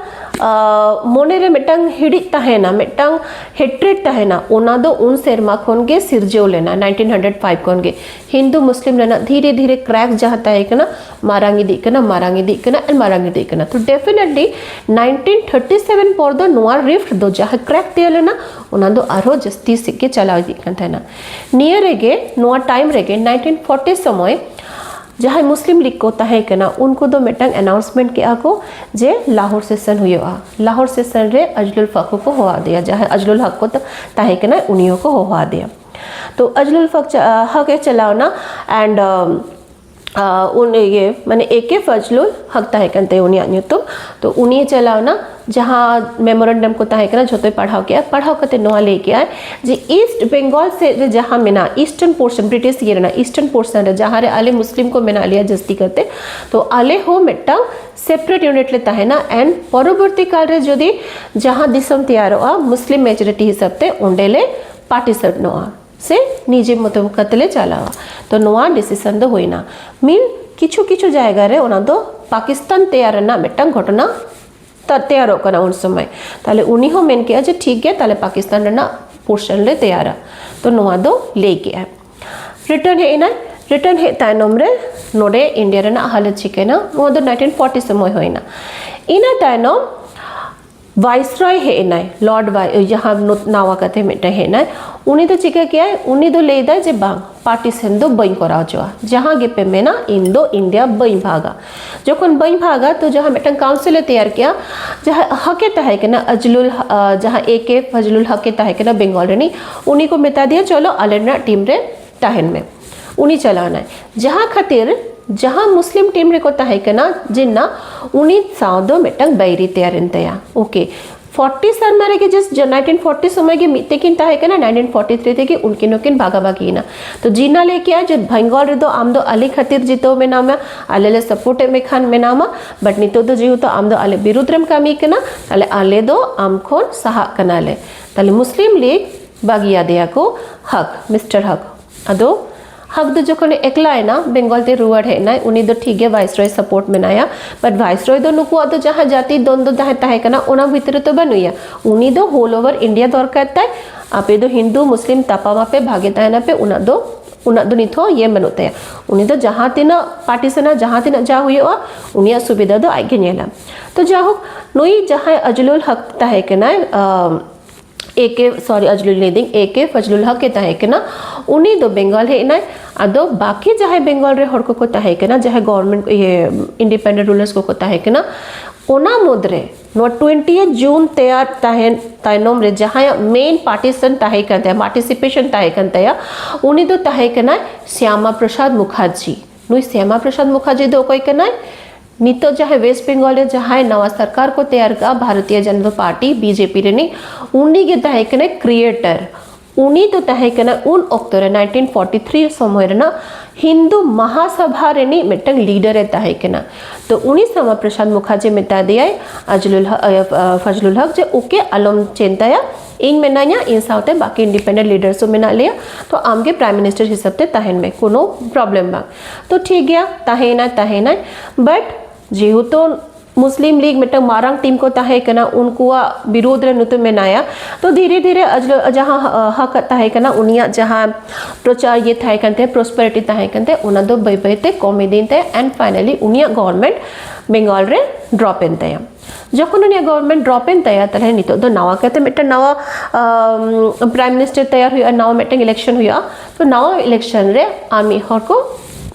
ᱢᱚᱱᱮ ᱨᱮ ᱢᱤᱫᱴᱟᱝ ᱦᱤᱲᱤᱡ ᱛᱟᱦᱮᱱᱟ, ᱢᱤᱫᱴᱟᱝ ᱦᱮᱴᱨᱮᱰ ᱛᱟᱦᱮᱱᱟ, ᱚᱱᱟ ᱫᱚ ᱩᱱ ᱥᱮᱨᱢᱟ ᱠᱷᱚᱱ ᱜᱮ ᱥᱤᱨᱡᱟᱹᱣ ᱞᱮᱱᱟ, nineteen hundred five ᱠᱷᱚᱱ ᱜᱮ᱾ ᱦᱤᱱᱫᱩ ᱢᱩᱥᱞᱤᱢ ᱨᱮᱱᱟᱜ ᱫᱷᱤᱨᱮ ᱫᱷᱤᱨᱮ ᱠᱨᱮᱠ ᱡᱟᱦᱟᱸ ᱛᱟᱦᱮᱸ ᱠᱟᱱᱟ, ᱢᱟᱨᱟᱝ ᱤᱫᱤᱜ ᱠᱟᱱᱟ, ᱢᱟᱨᱟᱝ ᱤᱫᱤᱜ ᱠᱟᱱᱟ, and ᱢᱟᱨᱟᱝ ᱤᱫᱤᱜ ᱠᱟᱱᱟ᱾ ᱛᱚ definitely nineteen thirty seven ᱯᱚᱨ ᱫᱚ ᱱᱚᱣᱟ ᱨᱤᱯᱷᱴ ᱫᱚ ᱡᱟᱦᱟᱸ ᱠᱨᱮᱠ ᱛᱮᱭᱟᱨ ᱞᱮᱱᱟ, ᱚᱱᱟ ᱫᱚ ᱟᱨᱦᱚᱸ ᱡᱟᱹᱥᱛᱤ ᱥᱮᱫ ᱜᱮ ᱪᱟᱞᱟᱣ ᱤᱫᱤᱜ ᱠᱟᱱ ᱛᱟᱦᱮᱱᱟ᱾ ᱱᱤᱭᱟᱹ ᱨᱮᱜᱮ, ᱱᱚᱣᱟ ᱴᱟᱭᱤᱢ ᱨᱮᱜᱮ nineteen forty ᱥᱚᱢᱚᱭ ᱡᱟᱦᱟᱸᱭ ᱢᱩᱥᱞᱤᱢ ᱞᱤᱜᱽ ᱠᱚ ᱛᱟᱦᱮᱸ ᱠᱟᱱᱟ, ᱩᱱᱠᱩ ᱫᱚ ᱢᱤᱫᱴᱟᱝ ᱟᱱᱟᱣᱩᱱᱥᱢᱮᱱᱴ ᱠᱮᱜᱼᱟ ᱠᱚ ᱡᱮ ᱞᱟᱦᱳᱨ ᱥᱮᱥᱚᱱ ᱦᱩᱭᱩᱜᱼᱟ᱾ ᱞᱟᱦᱳᱨ ᱥᱮᱥᱚᱱ ᱨᱮ ᱟᱡᱞᱩᱞ ᱦᱚᱠ ᱠᱚ ᱦᱚᱦᱚ ᱟᱫᱮᱭᱟ, ᱡᱟᱦᱟᱸᱭ ᱟᱡᱞᱩᱞ ᱦᱚᱠ ᱠᱚ ᱛᱟᱦᱮᱸ ᱠᱟᱱᱟ, ᱩᱱᱤ ᱦᱚᱸᱠᱚ ᱦᱚᱦᱚ ᱟᱫᱮᱭᱟ᱾ ᱛᱚ ᱟᱡᱞᱩᱞ ᱦᱚᱠ ᱪᱟ- ᱦᱚᱠ ᱮ ᱪᱟᱞᱟᱣ ᱮᱱᱟ, and ᱩᱱᱤ ᱤᱭᱟᱹ ᱢᱟᱱᱮ ᱮ ᱠᱮ ᱯᱷᱟᱡᱞᱩᱞ ᱦᱚᱠ ᱛᱟᱦᱮᱸ ᱠᱟᱱ ᱛᱟᱭᱟ ᱩᱱᱤᱭᱟᱜ ᱧᱩᱛᱩᱢ᱾ ᱛᱚ ᱩᱱᱤ ᱪᱟᱞᱟᱣ ᱮᱱᱟ, ᱡᱟᱦᱟᱸ ᱢᱮᱢᱳᱨᱮᱱᱰᱟᱢ ᱠᱚ ᱛᱟᱦᱮᱸ ᱠᱟᱱᱟ, ᱡᱷᱚᱛᱚᱭ ᱯᱟᱲᱦᱟᱣ ᱠᱮᱜᱼᱟ᱾ ᱯᱟᱲᱦᱟᱣ ᱠᱟᱛᱮ ᱱᱚᱣᱟ ᱞᱟᱹᱭ ᱠᱮᱜᱼᱟᱭ ᱡᱮ ᱤᱥᱴ ᱵᱮᱝᱜᱚᱞ ᱥᱮᱫ ᱨᱮ ᱡᱟᱦᱟᱸ ᱢᱮᱱᱟᱜᱼᱟ, ᱤᱥᱴᱟᱨᱱ ᱯᱳᱨᱥᱚᱱ, ᱵᱨᱤᱴᱤᱥ ᱤᱭᱟᱹ ᱨᱮᱱᱟᱜ ᱤᱥᱴᱟᱨᱱ ᱯᱳᱨᱥᱚᱱ ᱨᱮ ᱡᱟᱦᱟᱸ ᱨᱮ ᱟᱞᱮ ᱢᱩᱥᱞᱤᱢ ᱠᱚ ᱢᱮᱱᱟᱜ ᱞᱮᱭᱟ ᱡᱟᱹᱥᱛᱤ ᱠᱟᱛᱮ, ᱛᱚ ᱟᱞᱮ ᱦᱚᱸ ᱢᱤᱫᱴᱟᱝ ᱥᱮᱯᱟᱨᱮᱴ ᱤᱭᱩᱱᱤᱴ ᱞᱮ ᱛᱟᱦᱮᱱᱟ᱾ And ᱯᱚᱨᱚᱵᱚᱨᱛᱤ ᱠᱟᱞ ᱨᱮ ᱡᱩᱫᱤ ᱡᱟᱦᱟᱸ ᱫᱤᱥᱚᱢ ᱛᱮᱭᱟᱨᱚᱜᱼᱟ ᱢᱩᱥᱞᱤᱢ ᱢᱮᱡᱚᱨᱤᱴᱤ ᱦᱤᱥᱟᱹᱵ ᱛᱮ, ᱚᱸᱰᱮ ᱞᱮ ᱯᱟᱨᱴᱤᱥᱤᱯᱮᱴ ᱱᱚᱜᱼᱟ ᱥᱮ ᱱᱤᱡᱮ ᱢᱚᱛᱚ ᱠᱟᱛᱮ ᱞᱮ ᱪᱟᱞᱟᱣᱟ᱾ ᱛᱚ ᱱᱚᱣᱟ ᱰᱤᱥᱤᱥᱚᱱ ᱫᱚ ᱦᱩᱭᱱᱟ᱾ ᱢᱤᱱ ᱠᱤᱪᱷᱩ ᱠᱤᱪᱷᱩ ᱡᱟᱭᱜᱟ ᱨᱮ ᱚᱱᱟ ᱫᱚ ᱯᱟᱠᱤᱥᱛᱟᱱ ᱛᱮᱭᱟᱨ ᱨᱮᱱᱟᱜ ᱢᱤᱫᱴᱟᱝ ᱜᱷᱚᱴᱚᱱᱟ ᱛᱟ- ᱛᱮᱭᱟᱨᱚᱜ ᱠᱟᱱᱟ ᱩᱱ ᱥᱚᱢᱚᱭ᱾ ᱛᱟᱦᱞᱮ ᱩᱱᱤ ᱦᱚᱸ ᱢᱮᱱ ᱠᱮᱜᱼᱟ ᱡᱮ ᱴᱷᱤᱠ ᱜᱮᱭᱟ, ᱛᱟᱦᱞᱮ ᱯᱟᱠᱤᱥᱛᱟᱱ ᱨᱮᱱᱟᱜ ᱯᱳᱨᱥᱚᱱ ᱞᱮ ᱛᱮᱭᱟᱨᱟ᱾ ᱛᱚ ᱱᱚᱣᱟ ᱫᱚ ᱞᱟᱹᱭ ᱠᱮᱜᱼᱟᱭ᱾ ᱨᱤᱴᱟᱨᱱ ᱦᱮᱡ ᱮᱱᱟᱭ᱾ ᱨᱤᱴᱟᱨᱱ ᱦᱮᱡ ᱛᱟᱭᱱᱚᱢ ᱨᱮ ᱱᱚᱰᱮ ᱤᱱᱰᱤᱭᱟ ᱨᱮᱱᱟᱜ ᱦᱟᱞᱚᱛ ᱪᱤᱠᱟᱹᱭᱮᱱᱟ? ᱱᱚᱣᱟ ᱫᱚ ᱱᱟᱭᱤᱱᱴᱤᱱ ᱯᱷᱳᱨᱴᱤ ᱥᱚᱢᱚᱭ ᱦᱩᱭᱱᱟ᱾ ᱤᱱᱟᱹ ᱛᱟᱭᱱᱚᱢ ᱵᱷᱟᱭᱤᱥᱨᱚᱭ ᱦᱮᱡ ᱮᱱᱟᱭ, ᱞᱚᱨᱰ ᱵᱷᱟᱭ-, ᱡᱟᱦᱟᱸ ᱱᱚ-, ᱱᱟᱣᱟ ᱠᱟᱛᱮ ᱢᱤᱫᱴᱟᱝ ᱦᱮᱡ ᱮᱱᱟᱭ, ᱩᱱᱤ ᱫᱚ ᱪᱤᱠᱟᱹ ᱠᱮᱜᱼᱟᱭ? ᱩᱱᱤ ᱫᱚ ᱞᱟᱹᱭ ᱮᱫᱟᱭ ᱡᱮ, "ᱵᱟᱝ, ᱯᱟᱨᱴᱤᱥᱚᱱ ᱫᱚ ᱵᱟᱹᱧ ᱠᱚᱨᱟᱣ ᱦᱚᱪᱚᱣᱟ, ᱡᱟᱦᱟᱸ ᱜᱮᱯᱮ ᱢᱮᱱᱟ, ᱤᱧ ᱫᱚ ᱤᱱᱰᱤᱭᱟ ᱵᱟᱹᱧ ᱵᱷᱟᱜᱟ᱾" ᱡᱚᱠᱷᱚᱱ ᱵᱟᱹᱧ ᱵᱷᱟᱜᱟ, ᱛᱚ ᱡᱟᱦᱟᱸ ᱢᱤᱫᱴᱟᱝ ᱠᱟᱣᱩᱱᱥᱤᱞ ᱮ ᱛᱮᱭᱟᱨ ᱠᱮᱜᱼᱟ, ᱡᱟᱦᱟᱸ ᱦᱚᱠ ᱮ ᱛᱟᱦᱮᱸ ᱠᱟᱱᱟ, ᱟᱡᱞᱩᱞ, ᱟᱸ, ᱡᱟᱦᱟᱸ ᱮ ᱠᱮ ᱯᱷᱟᱡᱞᱩᱞ ᱦᱚᱠ ᱮ ᱛᱟᱦᱮᱸ ᱠᱟᱱᱟ ᱵᱮᱝᱜᱚᱞ ᱨᱤᱱᱤᱡ, ᱩᱱᱤ ᱠᱚ ᱢᱮᱛᱟ ᱫᱮᱭᱟ, "ᱪᱚᱞᱚ, ᱟᱞᱮ ᱨᱮᱱᱟᱜ ᱴᱤᱢ ᱨᱮ ᱛᱟᱦᱮᱱ ᱢᱮ᱾" ᱩᱱᱤ ᱪᱟᱞᱟᱣ ᱮᱱᱟᱭ, ᱡᱟᱦᱟᱸ ᱠᱷᱟᱹᱛᱤᱨ ᱡᱟᱦᱟᱸ ᱢᱩᱥᱞᱤᱢ ᱴᱤᱢ ᱨᱮᱠᱚ ᱛᱟᱦᱮᱸ ᱠᱟᱱᱟ ᱡᱤᱱᱱᱟ, ᱩᱱᱤ ᱥᱟᱶ ᱫᱚ ᱢᱤᱫᱴᱟᱝ ᱵᱟᱹᱭᱨᱤ ᱛᱮᱭᱟᱨᱮᱱ ᱛᱟᱭᱟ᱾ ᱳᱠᱮ, ᱯᱷᱚᱨᱴᱤ ᱥᱮᱨᱢᱟ ᱨᱮᱜᱮ, ᱡᱟᱥᱴ ᱱᱟᱭᱤᱱᱴᱤᱱ ᱯᱷᱚᱨᱴᱤ ᱥᱚᱢᱚᱭ ᱜᱮ ᱢᱤᱫ ᱛᱮᱠᱤᱱ ᱛᱟᱦᱮᱸ ᱠᱟᱱᱟ, ᱱᱟᱭᱤᱱᱴᱤᱱ ᱯᱷᱚᱨᱴᱤ ᱛᱷᱨᱤ ᱛᱮᱜᱮ ᱩᱱᱠᱤᱱ ᱦᱚᱸᱠᱤᱱ ᱵᱷᱟᱜᱟᱵᱷᱟᱜᱤᱭᱮᱱᱟ᱾ ᱛᱚ ᱡᱤᱱᱱᱟ ᱞᱟᱹᱭ ᱠᱮᱜᱼᱟ ᱡᱮ, "ᱵᱮᱝᱜᱚᱞ ᱨᱮᱫᱚ ᱟᱢ ᱫᱚ ᱟᱞᱮ ᱠᱷᱟᱹᱛᱤᱨ ᱡᱤᱛᱟᱹᱣ ᱢᱮᱱᱟᱢᱟ, ᱟᱞᱮ ᱞᱮ ᱥᱟᱯᱳᱨᱴ ᱮᱫ ᱢᱮ ᱠᱷᱟᱱ ᱢᱮᱱᱟᱢᱟ, ᱵᱟᱴ ᱱᱤᱛᱚᱜ ᱫᱚ ᱡᱮᱦᱮᱛᱩ ᱟᱢ ᱫᱚ ᱟᱞᱮ ᱵᱤᱨᱩᱫᱽ ᱨᱮᱢ ᱠᱟᱹᱢᱤ ᱠᱟᱱᱟ, ᱛᱟᱦᱞᱮ ᱟᱞᱮ ᱫᱚ ᱟᱢ ᱠᱷᱚᱱ ᱥᱟᱦᱟᱜ ᱠᱟᱱᱟᱞᱮ᱾" ᱛᱟᱦᱞᱮ ᱢᱩᱥᱞᱤᱢ ᱞᱤᱜᱽ ᱵᱟᱹᱜᱤᱭᱟᱫᱮᱭᱟ ᱠᱚ ᱦᱚᱠ, ᱢᱤᱥᱴᱟᱨ ᱦᱚᱠ᱾ ᱟᱫᱚ ᱦᱚᱠ ᱫᱚ ᱡᱚᱠᱷᱚᱱᱮ ᱮᱠᱞᱟᱭᱮᱱᱟ, ᱵᱮᱝᱜᱚᱞ ᱛᱮ ᱨᱩᱣᱟᱹᱲ ᱦᱮᱡ ᱮᱱᱟᱭ, ᱩᱱᱤ ᱫᱚ ᱴᱷᱤᱠ ᱜᱮ ᱵᱷᱟᱭᱤᱥᱨᱚᱭ ᱥᱟᱯᱳᱨᱴ ᱢᱮᱱᱟᱭᱟ, ᱵᱟᱴ ᱵᱷᱟᱭᱤᱥᱨᱚᱭ ᱫᱚ ᱱᱩᱠᱩᱣᱟᱜ ᱫᱚ ᱡᱟᱦᱟᱸ ᱡᱟᱹᱛᱤ ᱫᱚᱱᱫᱚ ᱡᱟᱦᱟᱸ ᱛᱟᱦᱮᱸ ᱠᱟᱱᱟ, ᱚᱱᱟ ᱵᱷᱤᱛᱨᱤ ᱨᱮ ᱛᱚ ᱵᱟᱹᱱᱩᱭᱟ᱾ ᱩᱱᱤ ᱫᱚ ᱦᱳᱞ ᱳᱵᱷᱟᱨ ᱤᱱᱰᱤᱭᱟ ᱫᱚᱨᱠᱟᱨ ᱛᱟᱭ᱾ ᱟᱯᱮ ᱫᱚ ᱦᱤᱱᱫᱩ ᱢᱩᱥᱞᱤᱢ ᱛᱟᱯᱟᱢ ᱟᱯᱮ, ᱵᱷᱟᱜᱮ ᱛᱟᱦᱮᱱ ᱟᱯᱮ, ᱩᱱᱟᱹᱜ ᱫᱚ, ᱩᱱᱟᱹᱜ ᱫᱚ ᱱᱤᱛ ᱦᱚᱸ ᱤᱭᱟᱹ ᱵᱟᱹᱱᱩᱜ ᱛᱟᱭᱟ᱾ ᱩᱱᱤ ᱫᱚ ᱡᱟᱦᱟᱸ ᱛᱤᱱᱟᱹᱜ ᱯᱟᱨᱴᱤᱥᱚᱱᱟ, ᱡᱟᱦᱟᱸ ᱛᱤᱱᱟᱹᱜ ᱡᱟ ᱦᱩᱭᱩᱜᱼᱟ, ᱩᱱᱤᱭᱟᱜ ᱥᱩᱵᱤᱫᱷᱟ ᱫᱚ ᱟᱡ ᱜᱮ ᱧᱮᱞᱟ᱾ ᱛᱚ ᱡᱟᱭᱦᱳᱠ, ᱱᱩᱭ ᱡᱟᱦᱟᱸᱭ ᱟᱡᱞᱩᱞ ᱦᱚᱠ ᱛᱟᱦᱮᱸ ᱠᱟᱱᱟᱭ, ᱟᱢ, ᱮ ᱠᱮ, ᱥᱚᱨᱤ, ᱟᱡᱞᱩᱞ ᱞᱟᱹᱭᱫᱟᱹᱧ, ᱮ ᱠᱮ ᱯᱷᱟᱡᱞᱩᱞ ᱦᱚᱠ ᱮ ᱛᱟᱦᱮᱸ ᱠᱟᱱᱟ, ᱩᱱᱤ ᱫᱚ ᱵᱮᱝᱜᱚᱞ ᱦᱮᱡ ᱮᱱᱟᱭ᱾ ᱟᱫᱚ ᱵᱟᱠᱤ ᱡᱟᱦᱟᱸᱭ ᱵᱮᱝᱜᱚᱞ ᱨᱮ ᱦᱚᱲ ᱠᱚᱠᱚ ᱛᱟᱦᱮᱸ ᱠᱟᱱᱟ, ᱡᱟᱦᱟᱸᱭ ᱜᱚᱵᱷᱚᱨᱢᱮᱱᱴ, ᱤᱭᱟᱹ, ᱤᱱᱰᱤᱯᱮᱱᱰᱮᱱᱴ ᱨᱩᱞᱟᱨᱥ ᱠᱚᱠᱚ ᱛᱟᱦᱮᱸ ᱠᱟᱱᱟ, ᱚᱱᱟ ᱢᱩᱫᱽᱨᱮ ᱱᱚᱣᱟ ᱴᱩᱭᱮᱱᱴᱤ ᱡᱩᱱ ᱛᱮᱭᱟᱨ ᱛᱟᱦᱮᱱ ᱛᱟᱭᱱᱚᱢ ᱨᱮ ᱡᱟᱦᱟᱸᱭᱟᱜ ᱢᱮᱱ ᱯᱟᱨᱴᱤᱥᱚᱱ ᱛᱟᱦᱮᱸ ᱠᱟᱱ ᱛᱟᱭᱟ, ᱯᱟᱨᱴᱤᱥᱤᱯᱮᱥᱚᱱ ᱛᱟᱦᱮᱸ ᱠᱟᱱ ᱛᱟᱭᱟ, ᱩᱱᱤ ᱫᱚ ᱛᱟᱦᱮᱸ ᱠᱟᱱᱟᱭ ᱥᱭᱟᱢᱟ ᱯᱨᱚᱥᱟᱫᱽ ᱢᱩᱠᱷᱟᱨᱡᱤ᱾ ᱱᱩᱭ ᱥᱭᱟᱢᱟ ᱯᱨᱚᱥᱟᱫᱽ ᱢᱩᱠᱷᱟᱨᱡᱤ ᱫᱚ ᱚᱠᱚᱭ ᱠᱟᱱᱟᱭ? ᱱᱤᱛᱚᱜ ᱡᱟᱦᱟᱸᱭ ᱣᱮᱥᱴ ᱵᱮᱝᱜᱚᱞ ᱨᱮ ᱡᱟᱦᱟᱸᱭ ᱱᱟᱣᱟ ᱥᱚᱨᱠᱟᱨ ᱠᱚ ᱛᱮᱭᱟᱨ ᱠᱟᱜᱼᱟ, Bharatiya Janata party, B J P ᱨᱤᱱᱤᱡ, ᱩᱱᱤ ᱜᱮ ᱛᱟᱦᱮᱸ ᱠᱟᱱᱟᱭ ᱠᱨᱤᱭᱮᱴᱟᱨ᱾ ᱩᱱᱤ ᱫᱚ ᱛᱟᱦᱮᱸ ᱠᱟᱱᱟ ᱩᱱ ᱚᱠᱛᱚ ᱨᱮ, ᱱᱟᱭᱤᱱᱴᱤᱱ ᱯᱷᱚᱨᱴᱤ ᱛᱷᱨᱤ ᱥᱚᱢᱚᱭ ᱨᱮᱱᱟᱜ ᱦᱤᱱᱫᱩ ᱢᱟᱦᱟᱥᱟᱵᱷᱟ ᱨᱤᱱᱤᱡ ᱢᱤᱫᱴᱟᱝ ᱞᱤᱰᱟᱨ ᱮ ᱛᱟᱦᱮᱸ ᱠᱟᱱᱟ᱾ ᱛᱚ ᱩᱱᱤ ᱥᱭᱟᱢᱟ ᱯᱨᱚᱥᱟᱫᱽ ᱢᱩᱠᱷᱟᱨᱡᱤ ᱢᱮᱛᱟ ᱫᱮᱭᱟᱭ, ᱟᱡᱞᱩᱞ ᱦᱚ-, ᱟᱭ-, ᱟ, ᱯᱷᱟᱡᱞᱩᱞ ᱦᱚᱠ ᱡᱮ, "ᱳᱠᱮ, ᱟᱞᱚᱢ ᱪᱤᱱᱛᱟᱹᱭᱟ, ᱤᱧ ᱢᱮᱱᱟᱧᱟ, ᱤᱧ ᱥᱟᱶᱛᱮ ᱵᱟᱠᱤ ᱤᱱᱰᱤᱯᱮᱱᱰᱮᱱᱴ ᱞᱤᱰᱟᱨᱥ ᱦᱚᱸ ᱢᱮᱱᱟᱜ ᱞᱮᱭᱟ, ᱛᱚ ᱟᱢ ᱜᱮ ᱯᱨᱟᱭᱤᱢ ᱢᱤᱱᱤᱥᱴᱟᱨ ᱦᱤᱥᱟᱹᱵ ᱛᱮ ᱛᱟᱦᱮᱱ ᱢᱮ, ᱠᱳᱱᱳ ᱯᱨᱚᱵᱞᱮᱢ ᱵᱟᱝ᱾" ᱛᱚ ᱴᱷᱤᱠ ᱜᱮᱭᱟ, ᱛᱟᱦᱮᱸᱭᱮᱱᱟᱭ, ᱛᱟᱦᱮᱸᱭᱮᱱᱟᱭ, ᱵᱟᱴ ᱡᱮᱦᱮᱛᱩ ᱢᱩᱥᱞᱤᱢ ᱞᱤᱜᱽ ᱢᱤᱫᱴᱟᱝ ᱢᱟᱨᱟᱝ ᱴᱤᱢ ᱠᱚ ᱛᱟᱦᱮᱸ ᱠᱟᱱᱟ, ᱩᱱᱠᱩᱣᱟᱜ ᱵᱤᱨᱳᱫᱷ ᱨᱮ ᱱᱩᱛᱩ ᱢᱮᱱᱟᱭᱟ᱾ ᱛᱚ ᱫᱷᱤᱨᱮ ᱫᱷᱤᱨᱮ ᱟᱡ-, ᱡᱟᱦᱟᱸ ᱦᱚ-, ᱦᱚᱠ ᱛᱟᱦᱮᱸ ᱠᱟᱱᱟ, ᱩᱱᱤᱭᱟᱜ ᱡᱟᱦᱟᱸ ᱯᱨᱚᱪᱟᱨ ᱤᱭᱟᱹ ᱛᱟᱦᱮᱸ ᱠᱟᱱ ᱛᱟᱭᱟ, ᱯᱨᱚᱥᱯᱮᱨᱤᱴᱤ ᱛᱟᱦᱮᱸ ᱠᱟᱱ ᱛᱟᱭᱟ, ᱚᱱᱟ ᱫᱚ ᱵᱟᱹᱭ ᱵᱟᱹᱭ ᱛᱮ ᱠᱚᱢ ᱤᱫᱤᱭᱮᱱ ᱛᱟᱭᱟ, and finally ᱩᱱᱤᱭᱟᱜ ᱜᱚᱵᱷᱚᱨᱢᱮᱱᱴ ᱵᱮᱝᱜᱚᱞ ᱨᱮ ᱰᱨᱚᱯ ᱮᱱ ᱛᱟᱭᱟ᱾ ᱡᱚᱠᱷᱚᱱ ᱩᱱᱤᱭᱟᱜ ᱜᱚᱵᱷᱚᱨᱱᱢᱮᱱᱴ ᱰᱨᱚᱯ ᱮᱱ ᱛᱟᱭᱟ, ᱛᱟᱦᱞᱮ ᱱᱤᱛᱚᱜ ᱫᱚ ᱱᱟᱣᱟ ᱠᱟᱛᱮ ᱢᱤᱫᱴᱟᱝ ᱱᱟᱣᱟ ᱯᱨᱟᱭᱤᱢ ᱢᱤᱱᱤᱥᱴᱟᱨ ᱛᱮᱭᱟᱨ ᱦᱩᱭᱩᱜᱼᱟ, ᱱᱟᱣᱟ ᱢᱤᱫᱴᱟᱝ ᱤᱞᱮᱠᱥᱚᱱ ᱦᱩᱭᱩᱜᱼᱟ᱾ ᱛᱚ ᱱᱟᱣᱟ ᱤᱞᱮᱠᱥᱚᱱ ᱨᱮ ᱟᱨ ᱢᱤᱫ ᱦᱚᱲ ᱠᱚ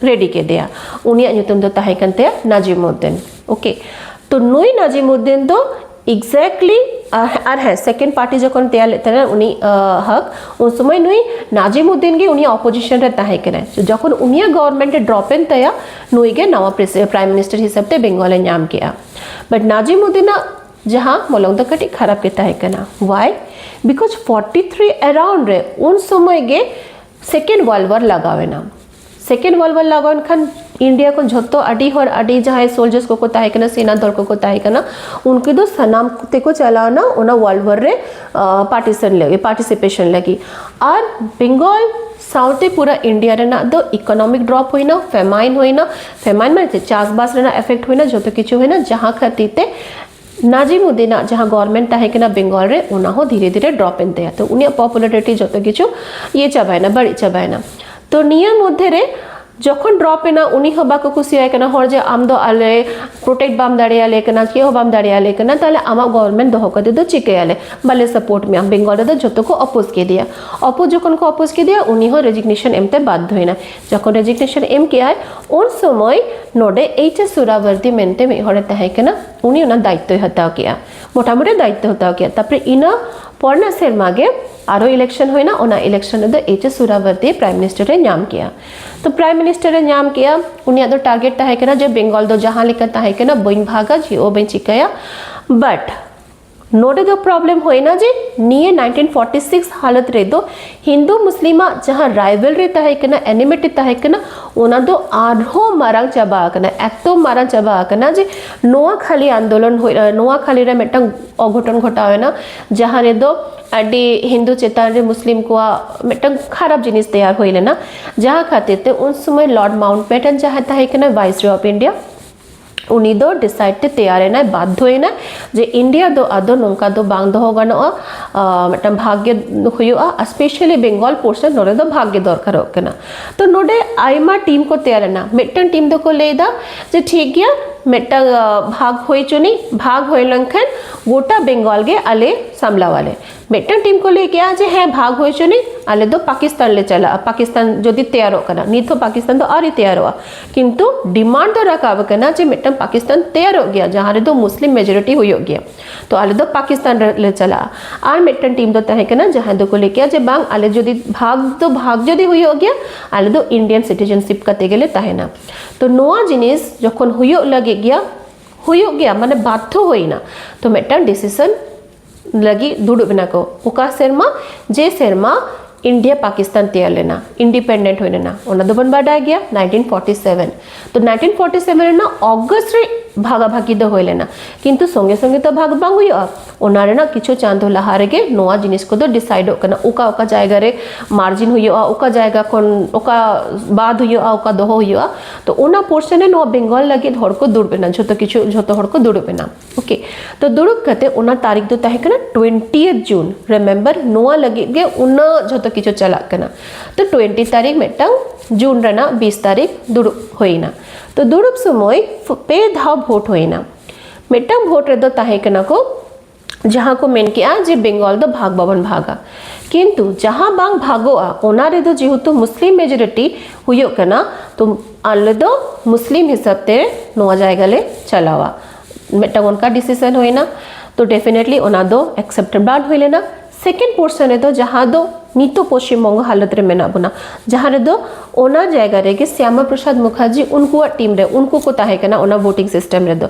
ᱨᱮᱰᱤ ᱠᱮᱫᱮᱭᱟ, ᱩᱱᱤᱭᱟᱜ ᱧᱩᱛᱩᱢ ᱫᱚ ᱛᱟᱦᱮᱸ ᱠᱟᱱ ᱛᱟᱭᱟ ᱱᱟᱡᱤᱢᱩᱫᱽᱫᱤᱱ᱾ ᱳᱠᱮ, ᱛᱚ ᱱᱩᱭ ᱱᱟᱡᱤᱢᱩᱫᱽᱫᱤᱱ ᱫᱚ ᱮᱠᱡᱮᱠᱴᱞᱤ, ᱟᱨ ᱦᱮᱸ, ᱥᱮᱠᱮᱱᱰ ᱯᱟᱨᱴᱤ ᱡᱚᱠᱷᱚᱱ ᱛᱮᱭᱟᱨ ᱞᱮᱫ ᱛᱟᱦᱮᱱᱟ ᱩᱱᱤ ᱦᱟᱠ, ᱩᱱ ᱥᱚᱢᱚᱭ ᱱᱩᱭ ᱱᱟᱡᱤᱢᱩᱫᱽᱫᱤᱱ ᱜᱮ ᱩᱱᱤᱭᱟᱜ ᱚᱯᱳᱡᱤᱥᱚᱱ ᱨᱮ ᱛᱟᱦᱮᱸ ᱠᱟᱱᱟᱭ᱾ ᱡᱚᱠᱷᱚᱱ ᱩᱱᱤᱭᱟᱜ ᱜᱚᱵᱷᱚᱨᱱᱢᱮᱱᱴ ᱮ ᱰᱨᱚᱯ ᱮᱱ ᱛᱟᱭᱟ, ᱱᱩᱭ ᱜᱮ ᱱᱟᱣᱟ ᱯᱨᱟᱭᱤᱢ ᱢᱤᱱᱤᱥᱴᱟᱨ ᱦᱤᱥᱟᱹᱵ ᱛᱮ ᱵᱮᱝᱜᱚᱞ ᱮ ᱧᱟᱢ ᱠᱮᱜᱼᱟ᱾ ᱵᱟᱴ ᱱᱟᱡᱤᱢᱩᱫᱽᱫᱤᱱᱟᱜ ᱡᱟᱦᱟᱸ ᱢᱚᱞᱚᱝ ᱫᱚ ᱠᱟᱹᱴᱤᱡ ᱠᱷᱟᱨᱟᱯ ᱜᱮ ᱛᱟᱦᱮᱸ ᱠᱟᱱᱟ᱾ ᱣᱟᱭ? ᱵᱤᱠᱚᱡᱽ ᱯᱷᱚᱨᱴᱤ ᱛᱷᱨᱤ ᱮᱨᱟᱣᱩᱱᱰ ᱨᱮ ᱩᱱ ᱥᱚᱢᱚᱭ ᱜᱮ ᱥᱮᱠᱮᱱᱰ ᱣᱟᱨᱞᱰ ᱣᱟᱨ ᱞᱟᱜᱟᱣ ᱮᱱᱟ᱾ ᱥᱮᱠᱮᱱᱰ ᱣᱟᱨᱞᱰ ᱣᱟᱨ ᱞᱟᱜᱟᱣ ᱮᱱ ᱠᱷᱟᱱ ᱤᱱᱰᱤᱭᱟ ᱠᱷᱚᱱ ᱡᱷᱚᱛᱚ ᱟᱹᱰᱤ ᱦᱚᱲ, ᱟᱹᱰᱤ ᱡᱟᱦᱟᱸᱭ ᱥᱳᱞᱡᱟᱨᱥ ᱠᱚᱠᱚ ᱛᱟᱦᱮᱸ ᱠᱟᱱᱟ, ᱥᱮᱱᱟ ᱫᱚᱞ ᱠᱚᱠᱚ ᱛᱟᱦᱮᱸ ᱠᱟᱱᱟ, ᱩᱱᱠᱩ ᱫᱚ ᱥᱟᱱᱟᱢ ᱛᱮᱠᱚ ᱪᱟᱞᱟᱣ ᱮᱱᱟ ᱚᱱᱟ ᱣᱟᱨᱞᱰ ᱣᱟᱨ ᱨᱮ ᱯᱟᱨᱴᱤᱥᱮᱱ ᱞᱟᱹᱜᱤᱫ, ᱯᱟᱨᱴᱤᱥᱤᱯᱮᱥᱚᱱ ᱞᱟᱹᱜᱤᱫ᱾ ᱟᱨ ᱵᱮᱝᱜᱚᱞ ᱥᱟᱶᱛᱮ ᱯᱩᱨᱟᱹ ᱤᱱᱰᱤᱭᱟ ᱨᱮᱱᱟᱜ ᱫᱚ ᱤᱠᱳᱱᱚᱢᱤᱠ ᱰᱨᱚᱯ ᱦᱩᱭᱱᱟ, ᱯᱷᱮᱢᱟᱭᱤᱱ ᱦᱩᱭᱱᱟ᱾ ᱯᱷᱮᱢᱟᱭᱤᱱ ᱢᱟᱱᱮ ᱪᱮᱫ? ᱪᱟᱥᱵᱟᱥ ᱨᱮᱱᱟᱜ ᱮᱯᱷᱮᱠᱴ ᱦᱩᱭᱱᱟ, ᱡᱚᱛᱚ ᱠᱤᱪᱷᱩ ᱦᱩᱭᱱᱟ, ᱡᱟᱦᱟᱸ ᱠᱷᱟᱹᱛᱤᱨ ᱛᱮ ᱱᱟᱡᱤᱢᱩᱫᱽᱫᱤᱱᱟᱜ ᱡᱟᱦᱟᱸ ᱜᱚᱵᱷᱚᱨᱱᱢᱮᱱᱴ ᱛᱟᱦᱮᱸ ᱠᱟᱱᱟ ᱵᱮᱝᱜᱚᱞ ᱨᱮ, ᱚᱱᱟ ᱦᱚᱸ ᱫᱷᱤᱨᱮ ᱫᱷᱤᱨᱮ ᱰᱨᱚᱯ ᱮᱱ ᱛᱟᱭᱟ᱾ ᱛᱚ ᱩᱱᱤᱭᱟᱜ ᱯᱚᱯᱩᱞᱟᱨᱤᱴᱤ ᱡᱚᱛᱚ ᱠᱤᱪᱷᱩ ᱤᱭᱟᱹ ᱪᱟᱵᱟᱭᱮᱱᱟ, ᱵᱟᱹᱲᱤᱡ ᱪᱟᱵᱟᱭᱮᱱᱟ᱾ ᱛᱚ ᱱᱤᱭᱟᱹ ᱢᱚᱫᱽᱫᱷᱮ ᱨᱮ ᱡᱚᱠᱷᱚᱱ ᱰᱨᱚᱯ ᱮᱱᱟ, ᱩᱱᱤ ᱦᱚᱸ ᱵᱟᱠᱚ ᱠᱩᱥᱤᱭᱟᱭ ᱠᱟᱱᱟ ᱦᱚᱲ, ᱡᱮ ᱟᱢ ᱫᱚ ᱟᱞᱮ ᱯᱨᱚᱴᱮᱠᱴ ᱵᱟᱢ ᱫᱟᱲᱮᱭᱟᱞᱮ ᱠᱟᱱᱟ, ᱪᱮᱫ ᱦᱚᱸ ᱵᱟᱢ ᱫᱟᱲᱮᱭᱟᱞᱮ ᱠᱟᱱᱟ, ᱛᱟᱦᱞᱮ ᱟᱢᱟᱜ ᱜᱚᱵᱷᱚᱨᱱᱢᱮᱱᱴ ᱫᱚᱦᱚ ᱠᱟᱛᱮ ᱫᱚ ᱪᱤᱠᱟᱹᱭᱟᱞᱮ? ᱵᱟᱞᱮ ᱥᱟᱯᱳᱨᱴ ᱢᱮᱭᱟ᱾ ᱵᱮᱝᱜᱚᱞ ᱨᱮᱫᱚ ᱡᱚᱛᱚ ᱠᱚ ᱚᱯᱳᱡᱽ ᱠᱮᱫᱮᱭᱟ᱾ ᱚᱯᱳᱡᱽ ᱡᱚᱠᱷᱚᱱ ᱠᱚ ᱚᱯᱳᱡᱽ ᱠᱮᱫᱮᱭᱟ, ᱩᱱᱤ ᱦᱚᱸ ᱨᱮᱡᱤᱜᱱᱮᱥᱚᱱ ᱮᱢᱛᱮ ᱵᱟᱫᱽᱫᱷᱚᱭᱮᱱᱟ᱾ ᱡᱚᱠᱷᱚᱱ ᱨᱮᱡᱤᱜᱱᱮᱥᱚᱱ ᱮᱢ ᱠᱮᱜᱼᱟᱭ, ᱩᱱ ᱥᱚᱢᱚᱭ ᱱᱚᱰᱮ ᱮᱭᱤᱪ ᱮᱥ ᱥᱩᱨᱟᱵᱚᱨᱛᱤ ᱢᱮᱱᱛᱮ ᱢᱤᱫ ᱦᱚᱲᱮ ᱛᱟᱦᱮᱸ ᱠᱟᱱᱟ, ᱩᱱᱤ ᱚᱱᱟ ᱫᱟᱭᱤᱛᱛᱚᱭ ᱦᱟᱛᱟᱣ ᱠᱮᱜᱼᱟ, ᱢᱚᱴᱟᱢᱩᱴᱤ ᱫᱟᱭᱤᱛᱛᱚ ᱦᱟᱛᱟᱣ ᱠᱮᱜᱼᱟ᱾ ᱛᱟᱨᱯᱚᱨᱮ ᱤᱱᱟᱹ ᱯᱚᱨᱱᱟ ᱥᱮᱨᱢᱟ ᱜᱮ ᱟᱨᱚ ᱤᱞᱮᱠᱥᱚᱱ ᱦᱩᱭᱱᱟ, ᱚᱱᱟ ᱤᱞᱮᱠᱥᱚᱱ ᱨᱮᱫᱚ ᱮᱭᱤᱪ ᱮᱥ ᱥᱩᱨᱟᱵᱚᱨᱛᱤ ᱯᱨᱟᱭᱤᱢ ᱢᱤᱱᱤᱥᱴᱟᱨ ᱮ ᱧᱟᱢ ᱠᱮᱜᱼᱟ᱾ ᱛᱚ ᱯᱨᱟᱭᱤᱢ ᱢᱤᱱᱤᱥᱴᱟᱨ ᱮ ᱧᱟᱢ ᱠᱮᱜᱼᱟ, ᱩᱱᱤᱭᱟᱜ ᱫᱚ ᱴᱟᱨᱜᱮᱴ ᱛᱟᱦᱮᱸ ᱠᱟᱱᱟ ᱡᱮ ᱵᱮᱝᱜᱚᱞ ᱫᱚ ᱡᱟᱦᱟᱸ ᱞᱮᱠᱟ ᱛᱟᱦᱮᱸ ᱠᱟᱱᱟ, ᱵᱟᱹᱧ ᱵᱷᱟᱜᱟ, ᱪᱮᱫ ᱦᱚᱸ ᱵᱟᱹᱧ ᱪᱤᱠᱟᱹᱭᱟ᱾ ᱵᱟᱴ ᱱᱚᱰᱮ ᱫᱚ ᱯᱨᱚᱵᱞᱮᱢ ᱦᱩᱭᱱᱟ ᱡᱮ ᱱᱤᱭᱟᱹ ᱱᱟᱭᱤᱱᱴᱤᱱ ᱯᱷᱚᱨᱴᱤ ᱥᱤᱠᱥ ᱦᱟᱞᱚᱛ ᱨᱮᱫᱚ ᱦᱤᱱᱫᱩ ᱢᱩᱥᱞᱤᱢᱟᱜ ᱡᱟᱦᱟᱸ ᱨᱟᱭᱵᱮᱞᱨᱤ ᱛᱟᱦᱮᱸ ᱠᱟᱱᱟ, ᱮᱱᱤᱢᱤᱴᱤ ᱛᱟᱦᱮᱸ ᱠᱟᱱᱟ, ᱚᱱᱟ ᱫᱚ ᱟᱨᱦᱚᱸ ᱢᱟᱨᱟᱝ ᱪᱟᱵᱟ ᱟᱠᱟᱱᱟ, ᱮᱛᱚ ᱢᱟᱨᱟᱝ ᱪᱟᱵᱟ ᱟᱠᱟᱱᱟ ᱡᱮ ᱱᱚᱣᱟ ᱠᱷᱟᱹᱞᱤ ᱟᱱᱫᱳᱞᱚᱱ ᱦᱩᱭ, ᱱᱚᱣᱟ ᱠᱷᱟᱹᱞᱤ ᱨᱮ ᱢᱤᱫᱴᱟᱝ ᱚᱜᱷᱚᱴᱚᱱ ᱜᱷᱚᱴᱟᱣ ᱮᱱᱟ, ᱡᱟᱦᱟᱸ ᱨᱮᱫᱚ ᱟᱹᱰᱤ ᱦᱤᱱᱫᱩ ᱪᱮᱛᱟᱱ ᱨᱮ ᱢᱩᱥᱞᱤᱢ ᱠᱚᱣᱟᱜ ᱢᱤᱫᱴᱟᱝ ᱠᱷᱟᱨᱟᱯ ᱡᱤᱱᱤᱥ ᱛᱮᱭᱟᱨ ᱦᱩᱭ ᱞᱮᱱᱟ, ᱡᱟᱦᱟᱸ ᱠᱷᱟᱹᱛᱤᱨ ᱛᱮ ᱩᱱ ᱥᱚᱢᱚᱭ ᱞᱚᱨᱰ ᱢᱟᱣᱩᱱᱴᱵᱮᱴᱮᱱ ᱡᱟᱦᱟᱸᱭ ᱛᱟᱦᱮᱸ ᱠᱟᱱᱟ ᱵᱷᱟᱭᱤᱥᱨᱚᱭ ᱚᱯᱷ ᱤᱱᱰᱤᱭᱟ, ᱩᱱᱤ ᱫᱚ ᱰᱤᱥᱟᱭᱤᱰ ᱛᱮ ᱛᱮᱭᱟᱨ ᱮᱱᱟᱭ, ᱵᱟᱫᱽᱫᱷᱚᱭᱮᱱᱟᱭ ᱡᱮ ᱤᱱᱰᱤᱭᱟ ᱫᱚ ᱟᱫᱚ ᱱᱚᱝᱠᱟ ᱫᱚ ᱵᱟᱝ ᱫᱚᱦᱚ ᱜᱟᱱᱚᱜᱼᱟ, ᱟᱨ ᱢᱤᱫᱴᱟᱝ ᱵᱷᱟᱜᱽ ᱜᱮ ᱦᱩᱭᱩᱜᱼᱟ, ᱟᱨ ᱥᱯᱮᱥᱟᱞᱤ ᱵᱮᱝᱜᱚᱞ ᱯᱳᱨᱥᱚᱱ ᱱᱚᱰᱮ ᱫᱚ ᱵᱷᱟᱜᱽ ᱜᱮ ᱫᱚᱨᱠᱟᱨᱚᱜ ᱠᱟᱱᱟ᱾ ᱛᱚ ᱱᱚᱰᱮ ᱟᱭᱢᱟ ᱴᱤᱢ ᱠᱚ ᱛᱮᱭᱟᱨ ᱮᱱᱟ᱾ ᱢᱤᱫᱴᱟᱝ ᱴᱤᱢ ᱫᱚᱠᱚ ᱞᱟᱹᱭ ᱮᱫᱟ ᱡᱮ ᱴᱷᱤᱠ ᱜᱮᱭᱟ, ᱢᱤᱫᱴᱟᱝ ᱵᱷᱟᱜᱽ ᱦᱩᱭ ᱪᱩᱱᱤ, ᱵᱷᱟᱜᱽ ᱦᱩᱭ ᱞᱮᱱᱠᱷᱟᱱ ᱜᱚᱴᱟ ᱵᱮᱝᱜᱚᱞ ᱜᱮ ᱟᱞᱮ ᱥᱟᱢᱞᱟᱣᱟᱞᱮ᱾ ᱢᱤᱫᱴᱟᱝ ᱴᱤᱢ ᱠᱚ ᱞᱟᱹᱭ ᱠᱮᱜᱼᱟ ᱡᱮ ᱦᱮᱸ, ᱵᱷᱟᱜᱽ ᱦᱩᱭ ᱪᱩᱱᱤ, ᱟᱞᱮ ᱫᱚ ᱯᱟᱠᱤᱥᱛᱟᱱ ᱞᱮ ᱪᱟᱞᱟᱜᱼᱟ, ᱯᱟᱠᱤᱥᱛᱟᱱ ᱡᱩᱫᱤ ᱛᱮᱭᱟᱨᱚᱜ ᱠᱟᱱᱟ᱾ ᱱᱤᱛ ᱦᱚᱸ ᱯᱟᱠᱤᱥᱛᱟᱱ ᱫᱚ ᱟᱹᱣᱨᱤ ᱛᱮᱭᱟᱨᱚᱜᱼᱟ, ᱠᱤᱱᱛᱩ ᱰᱤᱢᱟᱱᱰ ᱫᱚ ᱨᱟᱠᱟᱵ ᱟᱠᱟᱱᱟ ᱡᱮ ᱢᱤᱫᱴᱟᱝ ᱯᱟᱠᱤᱥᱛᱟᱱ ᱛᱮᱭᱟᱨᱚᱜ ᱜᱮᱭᱟ, ᱡᱟᱦᱟᱸ ᱨᱮᱫᱚ ᱢᱩᱥᱞᱤᱢ ᱢᱮᱡᱚᱨᱤᱴᱤ ᱦᱩᱭᱩᱜ ᱜᱮᱭᱟ, ᱛᱚ ᱟᱞᱮ ᱫᱚ ᱯᱟᱠᱤᱥᱛᱟᱱ ᱞᱮ ᱪᱟᱞᱟᱜᱼᱟ᱾ ᱟᱨ ᱢᱤᱫᱴᱟᱝ ᱴᱤᱢ ᱫᱚ ᱛᱟᱦᱮᱸ ᱠᱟᱱᱟ ᱡᱟᱦᱟᱸᱭ ᱫᱚᱠᱚ ᱞᱟᱹᱭ ᱠᱮᱜᱼᱟ ᱡᱮ ᱵᱟᱝ, ᱟᱞᱮ ᱡᱩᱫᱤ ᱵᱷᱟᱜᱽ ᱫᱚ ᱵᱷᱟᱜᱽ ᱡᱩᱫᱤ ᱦᱩᱭᱩᱜ ᱜᱮᱭᱟ, ᱟᱞᱮ ᱫᱚ ᱤᱱᱰᱤᱭᱟᱱ ᱥᱤᱴᱤᱡᱮᱱᱥᱤᱯ ᱠᱟᱛᱮ ᱜᱮᱞᱮ ᱛᱟᱦᱮᱱᱟ᱾ ᱛᱚ ᱱᱚᱣᱟ ᱡᱤᱱᱤᱥ ᱡᱚᱠᱷᱚᱱ ᱦᱩᱭᱩᱜ ᱞᱟᱹᱜᱤᱫ ᱜᱮᱭᱟ, ᱦᱩᱭᱩᱜ ᱜᱮᱭᱟ ᱢᱟᱱᱮ ᱵᱟᱫᱽᱫᱷᱚ ᱦᱩᱭᱱᱟ, ᱛᱚ ᱢᱤᱫᱴᱟᱝ ᱰᱤᱥᱤᱥᱚᱱ ᱞᱟᱹᱜᱤᱫ ᱫᱩᱲᱩᱵ ᱮᱱᱟ ᱠᱚ᱾ ᱚᱠᱟ ᱥᱮᱨᱢᱟ? ᱡᱮ ᱥᱮᱨᱢᱟ ᱤᱱᱰᱤᱭᱟ ᱯᱟᱠᱤᱥᱛᱟᱱ ᱛᱮᱭᱟᱨ ᱞᱮᱱᱟ, ᱤᱱᱰᱤᱯᱮᱱᱰᱮᱱᱴ ᱦᱩᱭ ᱞᱮᱱᱟ, ᱚᱱᱟ ᱫᱚᱵᱚᱱ ᱵᱟᱰᱟᱭ ᱜᱮᱭᱟ, ᱱᱟᱭᱤᱱᱴᱤᱱ ᱯᱷᱚᱨᱴᱤ ᱥᱮᱵᱷᱮᱱ᱾ ᱛᱚ ᱱᱟᱭᱤᱱᱴᱤᱱ ᱯᱷᱚᱨᱴᱤ ᱥᱮᱵᱷᱮᱱ ᱨᱮᱱᱟᱜ ᱚᱜᱚᱥᱴ ᱨᱮ ᱵᱷᱟᱜᱟᱵᱷᱟᱜᱤ ᱫᱚ ᱦᱩᱭ ᱞᱮᱱᱟ, ᱠᱤᱱᱛᱩ ᱥᱚᱸᱜᱮ ᱥᱚᱸᱜᱮ ᱛᱚ ᱵᱷᱟᱜᱽ ᱵᱟᱝ ᱦᱩᱭᱩᱜᱼᱟ᱾ ᱚᱱᱟ ᱨᱮᱱᱟᱜ ᱠᱤᱪᱷᱩ ᱪᱟᱸᱫᱳ ᱞᱟᱦᱟ ᱨᱮᱜᱮ ᱱᱚᱣᱟ ᱡᱤᱱᱤᱥ ᱠᱚᱫᱚ ᱰᱤᱥᱟᱭᱤᱰᱚᱜ ᱠᱟᱱᱟ, ᱚᱠᱟ ᱚᱠᱟ ᱡᱟᱭᱜᱟ ᱨᱮ ᱢᱟᱨᱡᱤᱱ ᱦᱩᱭᱩᱜᱼᱟ, ᱚᱠᱟ ᱡᱟᱭᱜᱟ ᱠᱷᱚᱱ ᱚᱠᱟ ᱵᱟᱫ ᱦᱩᱭᱩᱜᱼᱟ, ᱚᱠᱟ ᱫᱚᱦᱚ ᱦᱩᱭᱩᱜᱼᱟ᱾ ᱛᱚ ᱚᱱᱟ ᱯᱳᱨᱥᱚᱱ ᱨᱮ ᱱᱚᱣᱟ ᱵᱮᱝᱜᱚᱞ ᱞᱟᱹᱜᱤᱫ ᱦᱚᱲ ᱠᱚ ᱫᱩᱲᱩᱵ ᱮᱱᱟ, ᱡᱷᱚᱛᱚ ᱠᱤᱪᱷᱩ, ᱡᱷᱚᱛᱚ ᱦᱚᱲ ᱠᱚ ᱫᱩᱲᱩᱵ ᱮᱱᱟ᱾ ᱳᱠᱮ, ᱛᱚ ᱫᱩᱲᱩᱵ ᱠᱟᱛᱮ ᱚᱱᱟ ᱛᱟᱹᱨᱤᱠᱷ ᱫᱚ ᱛᱟᱦᱮᱸ ᱠᱟᱱᱟ ᱴᱩᱭᱮᱱᱴᱤᱭᱮᱛᱷ ᱡᱩᱱ᱾ ᱨᱤᱢᱮᱢᱵᱟᱨ, ᱱᱚᱣᱟ ᱞᱟᱹᱜᱤᱫ ᱜᱮ ᱩᱱᱟᱹᱜ ᱡᱷᱚᱛᱚ ᱠᱤᱪᱷᱩ ᱪᱟᱞᱟᱜ ᱠᱟᱱᱟ᱾ ᱛᱚ ᱴᱩᱭᱮᱱᱴᱤ ᱛᱟᱹᱨᱤᱠᱷ ᱢᱤᱫᱴᱟᱝ ᱡᱩᱱ ᱨᱮᱱᱟᱜ ᱵᱤᱥ ᱛᱟᱹᱨᱤᱠᱷ ᱫᱩᱲᱩᱵ ᱦᱩᱭᱱᱟ᱾ ᱛᱚ ᱫᱩᱲᱩᱵ ᱥᱚᱢᱚᱭ ᱯᱮ ᱫᱷᱟᱣ ᱵᱷᱳᱴ ᱦᱩᱭᱱᱟ᱾ ᱢᱤᱫᱴᱟᱝ ᱵᱷᱳᱴ ᱨᱮᱫᱚ ᱛᱟᱦᱮᱸ ᱠᱟᱱᱟ ᱠᱚ ᱡᱟᱦᱟᱸ ᱠᱚ ᱢᱮᱱ ᱠᱮᱜᱼᱟ ᱡᱮ ᱵᱮᱝᱜᱚᱞ ᱫᱚ ᱵᱷᱟᱜᱽ ᱵᱟᱵᱚᱱ ᱵᱷᱟᱜᱟ, ᱠᱤᱱᱛᱩ ᱡᱟᱦᱟᱸ ᱵᱟᱝ ᱵᱷᱟᱜᱚᱜᱼᱟ ᱚᱱᱟ ᱨᱮᱫᱚ ᱡᱮᱦᱮᱛᱩ ᱢᱩᱥᱞᱤᱢ ᱢᱮᱡᱚᱨᱤᱴᱤ ᱦᱩᱭᱩᱜ ᱠᱟᱱᱟ, ᱛᱚ ᱟᱞᱮ ᱫᱚ ᱢᱩᱥᱞᱤᱢ ᱦᱤᱥᱟᱹᱵ ᱛᱮ ᱱᱚᱣᱟ ᱡᱟᱭᱜᱟ ᱞᱮ ᱪᱟᱞᱟᱣᱟ, ᱢᱤᱫᱴᱟᱝ ᱚᱱᱠᱟ ᱰᱤᱥᱤᱥᱚᱱ ᱦᱩᱭᱱᱟ᱾ ᱛᱚ ᱰᱮᱯᱷᱤᱱᱮᱴᱞᱤ ᱚᱱᱟ ᱫᱚ ᱮᱠᱥᱮᱯᱴᱮᱰ ᱵᱟᱝ ᱦᱩᱭ ᱞᱮᱱᱟ᱾ ᱥᱮᱠᱮᱱᱰ ᱯᱳᱨᱥᱚᱱ ᱨᱮᱫᱚ ᱡᱟᱦᱟᱸ ᱫᱚ ᱱᱤᱛᱚᱜ ᱯᱚᱥᱪᱤᱢ ᱵᱚᱝᱜᱚ ᱦᱟᱞᱚᱛ ᱨᱮ ᱢᱮᱱᱟᱜ ᱵᱚᱱᱟ, ᱡᱟᱦᱟᱸ ᱨᱮᱫᱚ ᱚᱱᱟ ᱡᱟᱭᱜᱟ ᱨᱮᱜᱮ ᱥᱭᱟᱢᱟ ᱯᱨᱚᱥᱟᱫᱽ ᱢᱩᱠᱷᱟᱨᱡᱤ ᱩᱱᱠᱩᱣᱟᱜ ᱴᱤᱢ ᱨᱮ ᱩᱱᱠᱩ ᱠᱚ ᱛᱟᱦᱮᱸ ᱠᱟᱱᱟ ᱚᱱᱟ ᱵᱷᱳᱴᱤᱝ ᱥᱤᱥᱴᱮᱢ ᱨᱮᱫᱚ᱾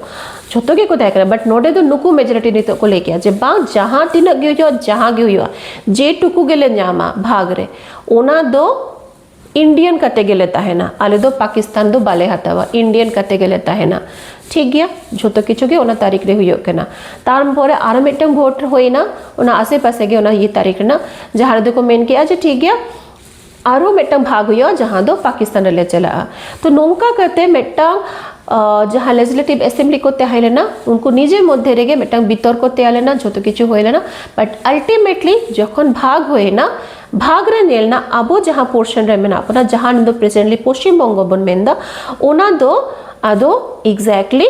ᱡᱷᱚᱛᱚ ᱜᱮᱠᱚ ᱛᱟᱦᱮᱸ ᱠᱟᱱᱟ, ᱵᱟᱴ ᱱᱚᱰᱮ ᱫᱚ ᱱᱩᱠᱩ ᱢᱮᱡᱚᱨᱤᱴᱤ ᱱᱤᱛᱚᱜ ᱠᱚ ᱞᱟᱹᱭ ᱠᱮᱜᱼᱟ ᱡᱮ ᱵᱟᱝ, ᱡᱟᱦᱟᱸ ᱛᱤᱱᱟᱹᱜ ᱜᱮ ᱦᱩᱭᱩᱜᱼᱟ, ᱡᱟᱦᱟᱸ ᱜᱮ ᱦᱩᱭᱩᱜᱼᱟ, ᱡᱮᱴᱩᱠᱩ ᱜᱮᱞᱮ ᱧᱟᱢᱟ ᱵᱷᱟᱜᱽ ᱨᱮ, ᱚᱱᱟ ᱫᱚ ᱤᱱᱰᱤᱭᱟᱱ ᱠᱟᱛᱮ ᱜᱮᱞᱮ ᱛᱟᱦᱮᱱᱟ, ᱟᱞᱮ ᱫᱚ ᱯᱟᱠᱤᱥᱛᱟᱱ ᱫᱚ ᱵᱟᱞᱮ ᱦᱟᱛᱟᱣᱟ, ᱤᱱᱰᱤᱭᱟᱱ ᱠᱟᱛᱮ ᱜᱮᱞᱮ ᱛᱟᱦᱮᱱᱟ᱾ ᱴᱷᱤᱠ ᱜᱮᱭᱟ, ᱡᱷᱚᱛᱚ ᱠᱤᱪᱷᱩ ᱜᱮ ᱚᱱᱟ ᱛᱟᱹᱨᱤᱠᱷ ᱨᱮ ᱦᱩᱭᱩᱜ ᱠᱟᱱᱟ᱾ ᱛᱟᱨᱯᱚᱨᱮ ᱟᱨᱚ ᱢᱤᱫᱴᱟᱝ ᱵᱷᱳᱴ ᱦᱩᱭᱱᱟ ᱚᱱᱟ ᱟᱥᱮ ᱯᱟᱥᱮ ᱜᱮ, ᱚᱱᱟ ᱤᱭᱟᱹ ᱛᱟᱹᱨᱤᱠᱷ ᱨᱮᱱᱟᱜ, ᱡᱟᱦᱟᱸ ᱨᱮᱫᱚ ᱠᱚ ᱢᱮᱱ ᱠᱮᱜᱼᱟ ᱡᱮ ᱴᱷᱤᱠ ᱜᱮᱭᱟ, ᱟᱨᱚ ᱢᱤᱫᱴᱟᱝ ᱵᱷᱟᱜᱽ ᱦᱩᱭᱩᱜᱼᱟ, ᱡᱟᱦᱟᱸ ᱫᱚ ᱯᱟᱠᱤᱥᱛᱟᱱ ᱨᱮᱞᱮ ᱪᱟᱞᱟᱜᱼᱟ᱾ ᱛᱚ ᱱᱚᱝᱠᱟ ᱠᱟᱛᱮ ᱢᱤᱫᱴᱟᱝ, ᱟᱸ, ᱡᱟᱦᱟᱸ ᱞᱮᱡᱤᱥᱞᱮᱴᱤᱵᱷ ᱮᱥᱮᱢᱵᱞᱤ ᱠᱚ ᱛᱟᱦᱮᱸ ᱞᱮᱱᱟ, ᱩᱱᱠᱩ ᱱᱤᱡᱮ ᱢᱚᱫᱽᱫᱷᱮ ᱨᱮᱜᱮ ᱢᱤᱫᱴᱟᱝ ᱵᱤᱛᱚᱨᱠᱚ ᱛᱮᱭᱟᱨ ᱞᱮᱱᱟ, ᱡᱷᱚᱛᱚ ᱠᱤᱪᱷᱩ ᱦᱩᱭ ᱞᱮᱱᱟ, ᱵᱟᱴ ᱟᱞᱴᱤᱢᱮᱴᱞᱤ ᱡᱚᱠᱷᱚᱱ ᱵᱷᱟᱜᱽ ᱦᱩᱭᱱᱟ, ᱵᱷᱟᱜᱽ ᱨᱮ ᱧᱮᱞ ᱮᱱᱟ, ᱟᱵᱚ ᱡᱟᱦᱟᱸ ᱯᱳᱨᱥᱚᱱ ᱨᱮ ᱢᱮᱱᱟᱜ ᱵᱚᱱᱟ, ᱡᱟᱦᱟᱸ ᱱᱤᱛ ᱫᱚ ᱯᱨᱮᱡᱮᱱᱴᱞᱤ ᱯᱚᱥᱪᱤᱢ ᱵᱚᱝᱜᱚ ᱵᱚᱱ ᱢᱮᱱᱫᱟ, ᱚᱱᱟ ᱫᱚ ᱟᱫᱚ ᱮᱠᱡᱮᱠᱴᱞᱤ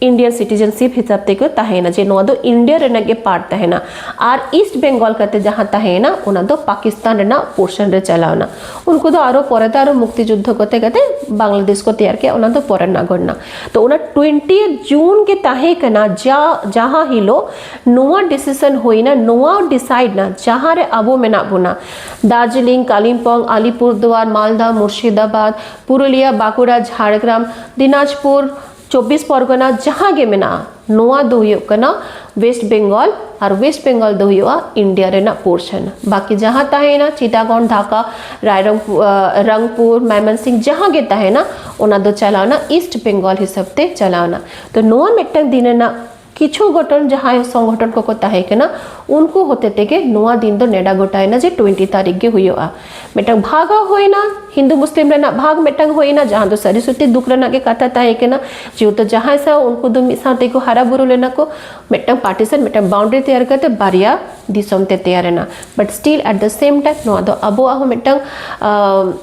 ᱤᱱᱰᱤᱭᱟᱱ ᱥᱤᱴᱤᱡᱮᱱᱥᱤᱯ ᱦᱤᱥᱟᱹᱵ ᱛᱮᱠᱚ ᱛᱟᱦᱮᱸᱭᱮᱱᱟ, ᱡᱮ ᱱᱚᱣᱟ ᱫᱚ ᱤᱱᱰᱤᱭᱟ ᱨᱮᱱᱟᱜ ᱜᱮ ᱯᱟᱨᱴ ᱛᱟᱦᱮᱱᱟ᱾ ᱟᱨ ᱤᱥᱴ ᱵᱮᱝᱜᱚᱞ ᱠᱟᱛᱮ ᱡᱟᱦᱟᱸ ᱛᱟᱦᱮᱸᱭᱮᱱᱟ, ᱚᱱᱟ ᱫᱚ ᱯᱟᱠᱤᱥᱛᱟᱱ ᱨᱮᱱᱟᱜ ᱯᱳᱨᱥᱚᱱ ᱨᱮ ᱪᱟᱞᱟᱣᱱᱟ᱾ ᱩᱱᱠᱩ ᱫᱚ ᱟᱨᱚ ᱯᱚᱨᱮ ᱫᱚ ᱟᱨᱚ ᱢᱩᱠᱛᱤ ᱡᱩᱫᱽᱫᱷᱚ ᱠᱚᱛᱮ ᱠᱟᱛᱮ ᱵᱟᱝᱞᱟᱫᱮᱥ ᱠᱚ ᱛᱮᱭᱟᱨ ᱠᱮᱜᱼᱟ, ᱚᱱᱟ ᱫᱚ ᱯᱚᱨᱮ ᱨᱮᱱᱟᱜ ᱜᱷᱚᱴᱱᱟ᱾ ᱛᱚ ᱚᱱᱟ ᱴᱩᱭᱮᱱᱴᱤ ᱡᱩᱱ ᱜᱮ ᱛᱟᱦᱮᱸ ᱠᱟᱱᱟ, ᱡᱟ ᱡᱟᱦᱟᱸ ᱦᱤᱞᱳᱜ ᱱᱚᱣᱟ ᱰᱤᱥᱤᱥᱚᱱ ᱦᱩᱭᱱᱟ, ᱱᱚᱣᱟ ᱰᱤᱥᱟᱭᱤᱰ ᱱᱟ, ᱡᱟᱦᱟᱸ ᱨᱮ ᱟᱵᱚ ᱢᱮᱱᱟᱜ ᱵᱚᱱᱟ, ᱫᱟᱨᱡᱤᱞᱤᱝ, ᱠᱟᱞᱤᱢᱯᱚᱝ, ᱟᱞᱤᱯᱩᱨᱫᱩᱣᱟᱨ, ᱢᱟᱞᱫᱟ, ᱢᱩᱨᱥᱤᱫᱟᱵᱟᱫᱽ, ᱯᱩᱨᱩᱞᱤᱭᱟ, ᱵᱟᱸᱠᱩᱲᱟ, ᱡᱷᱟᱲᱜᱨᱟᱢ, ᱫᱤᱱᱟᱡᱽᱯᱩᱨ, ᱪᱚᱵᱵᱤᱥ ᱯᱚᱨᱜᱚᱱᱟ, ᱡᱟᱦᱟᱸ ᱜᱮ ᱢᱮᱱᱟᱜᱼᱟ, ᱱᱚᱣᱟ ᱫᱚ ᱦᱩᱭᱩᱜ ᱠᱟᱱᱟ ᱳᱭᱮᱥᱴ ᱵᱮᱝᱜᱚᱞ, ᱟᱨ ᱳᱭᱮᱥᱴ ᱵᱮᱝᱜᱚᱞ ᱫᱚ ᱦᱩᱭᱩᱜᱼᱟ ᱤᱱᱰᱤᱭᱟ ᱨᱮᱱᱟᱜ ᱯᱳᱨᱥᱚᱱ᱾ ᱵᱟᱠᱤ ᱡᱟᱦᱟᱸ ᱛᱟᱦᱮᱸᱭᱮᱱᱟ, ᱪᱤᱴᱟᱜᱚᱱ, ᱰᱷᱟᱠᱟ, ᱨᱟᱭᱨᱚᱝᱯᱩᱨ, ᱨᱟᱝᱯᱩᱨ, ᱢᱚᱭᱢᱚᱱᱥᱤᱝ, ᱡᱟᱦᱟᱸ ᱜᱮ ᱛᱟᱦᱮᱸᱱᱟ, ᱚᱱᱟ ᱫᱚ ᱪᱟᱞᱟᱣᱱᱟ ᱤᱥᱴ ᱵᱮᱝᱜᱚᱞ ᱦᱤᱥᱟᱹᱵ ᱛᱮ ᱪᱟᱞᱟᱣᱱᱟ᱾ ᱛᱚ ᱱᱚᱣᱟ ᱢᱤᱫᱴᱟᱝ ᱫᱤᱱ ᱨᱮᱱᱟᱜ ᱠᱤᱪᱷᱩ ᱜᱚᱴᱷᱚᱱ, ᱡᱟᱦᱟᱸᱭ ᱥᱚᱝᱜᱚᱴᱷᱚᱱ ᱠᱚᱠᱚ ᱛᱟᱦᱮᱸ ᱠᱟᱱᱟ, ᱩᱱᱠᱩ ᱦᱚᱛᱮ ᱛᱮᱜᱮ ᱱᱚᱣᱟ ᱫᱤᱱ ᱫᱚ ᱱᱮᱰᱟ ᱜᱚᱴᱟᱭᱮᱱᱟ ᱡᱮ ᱴᱩᱭᱮᱱᱴᱤ ᱛᱟᱹᱨᱤᱠᱷ ᱜᱮ ᱦᱩᱭᱩᱜᱼᱟ᱾ ᱢᱤᱫᱴᱟᱝ ᱵᱷᱟᱜᱽ ᱦᱚᱸ ᱦᱩᱭᱱᱟ, ᱦᱤᱱᱫᱩ ᱢᱩᱥᱞᱤᱢ ᱨᱮᱱᱟᱜ ᱵᱷᱟᱜᱽ ᱢᱤᱫᱴᱟᱝ ᱦᱩᱭᱱᱟ, ᱡᱟᱦᱟᱸ ᱫᱚ ᱥᱟᱹᱨᱤ ᱥᱚᱛᱤ ᱫᱩᱠ ᱨᱮᱱᱟᱜ ᱜᱮ ᱠᱟᱛᱷᱟ ᱛᱟᱦᱮᱸ ᱠᱟᱱᱟ, ᱡᱮᱦᱮᱛᱩ ᱡᱟᱦᱟᱸᱭ ᱥᱟᱶ ᱩᱱᱠᱩ ᱫᱚ ᱢᱤᱫ ᱥᱟᱶ ᱛᱮᱠᱚ ᱦᱟᱨᱟ ᱵᱩᱨᱩ ᱞᱮᱱᱟ ᱠᱚ, ᱢᱤᱫᱴᱟᱝ ᱯᱟᱨᱴᱤᱥᱚᱱ, ᱢᱤᱫᱴᱟᱝ ᱵᱟᱣᱩᱱᱰᱟᱨᱤ ᱛᱮᱭᱟᱨ ᱠᱟᱛᱮ ᱵᱟᱨᱭᱟ ᱫᱤᱥᱚᱢ ᱛᱮ ᱛᱮᱭᱟᱨ ᱮᱱᱟ᱾ But still at the same time ᱱᱚᱣᱟ ᱫᱚ ᱟᱵᱚᱣᱟᱜ ᱦᱚᱸ ᱢᱤᱫᱴᱟᱝ ᱟᱸ,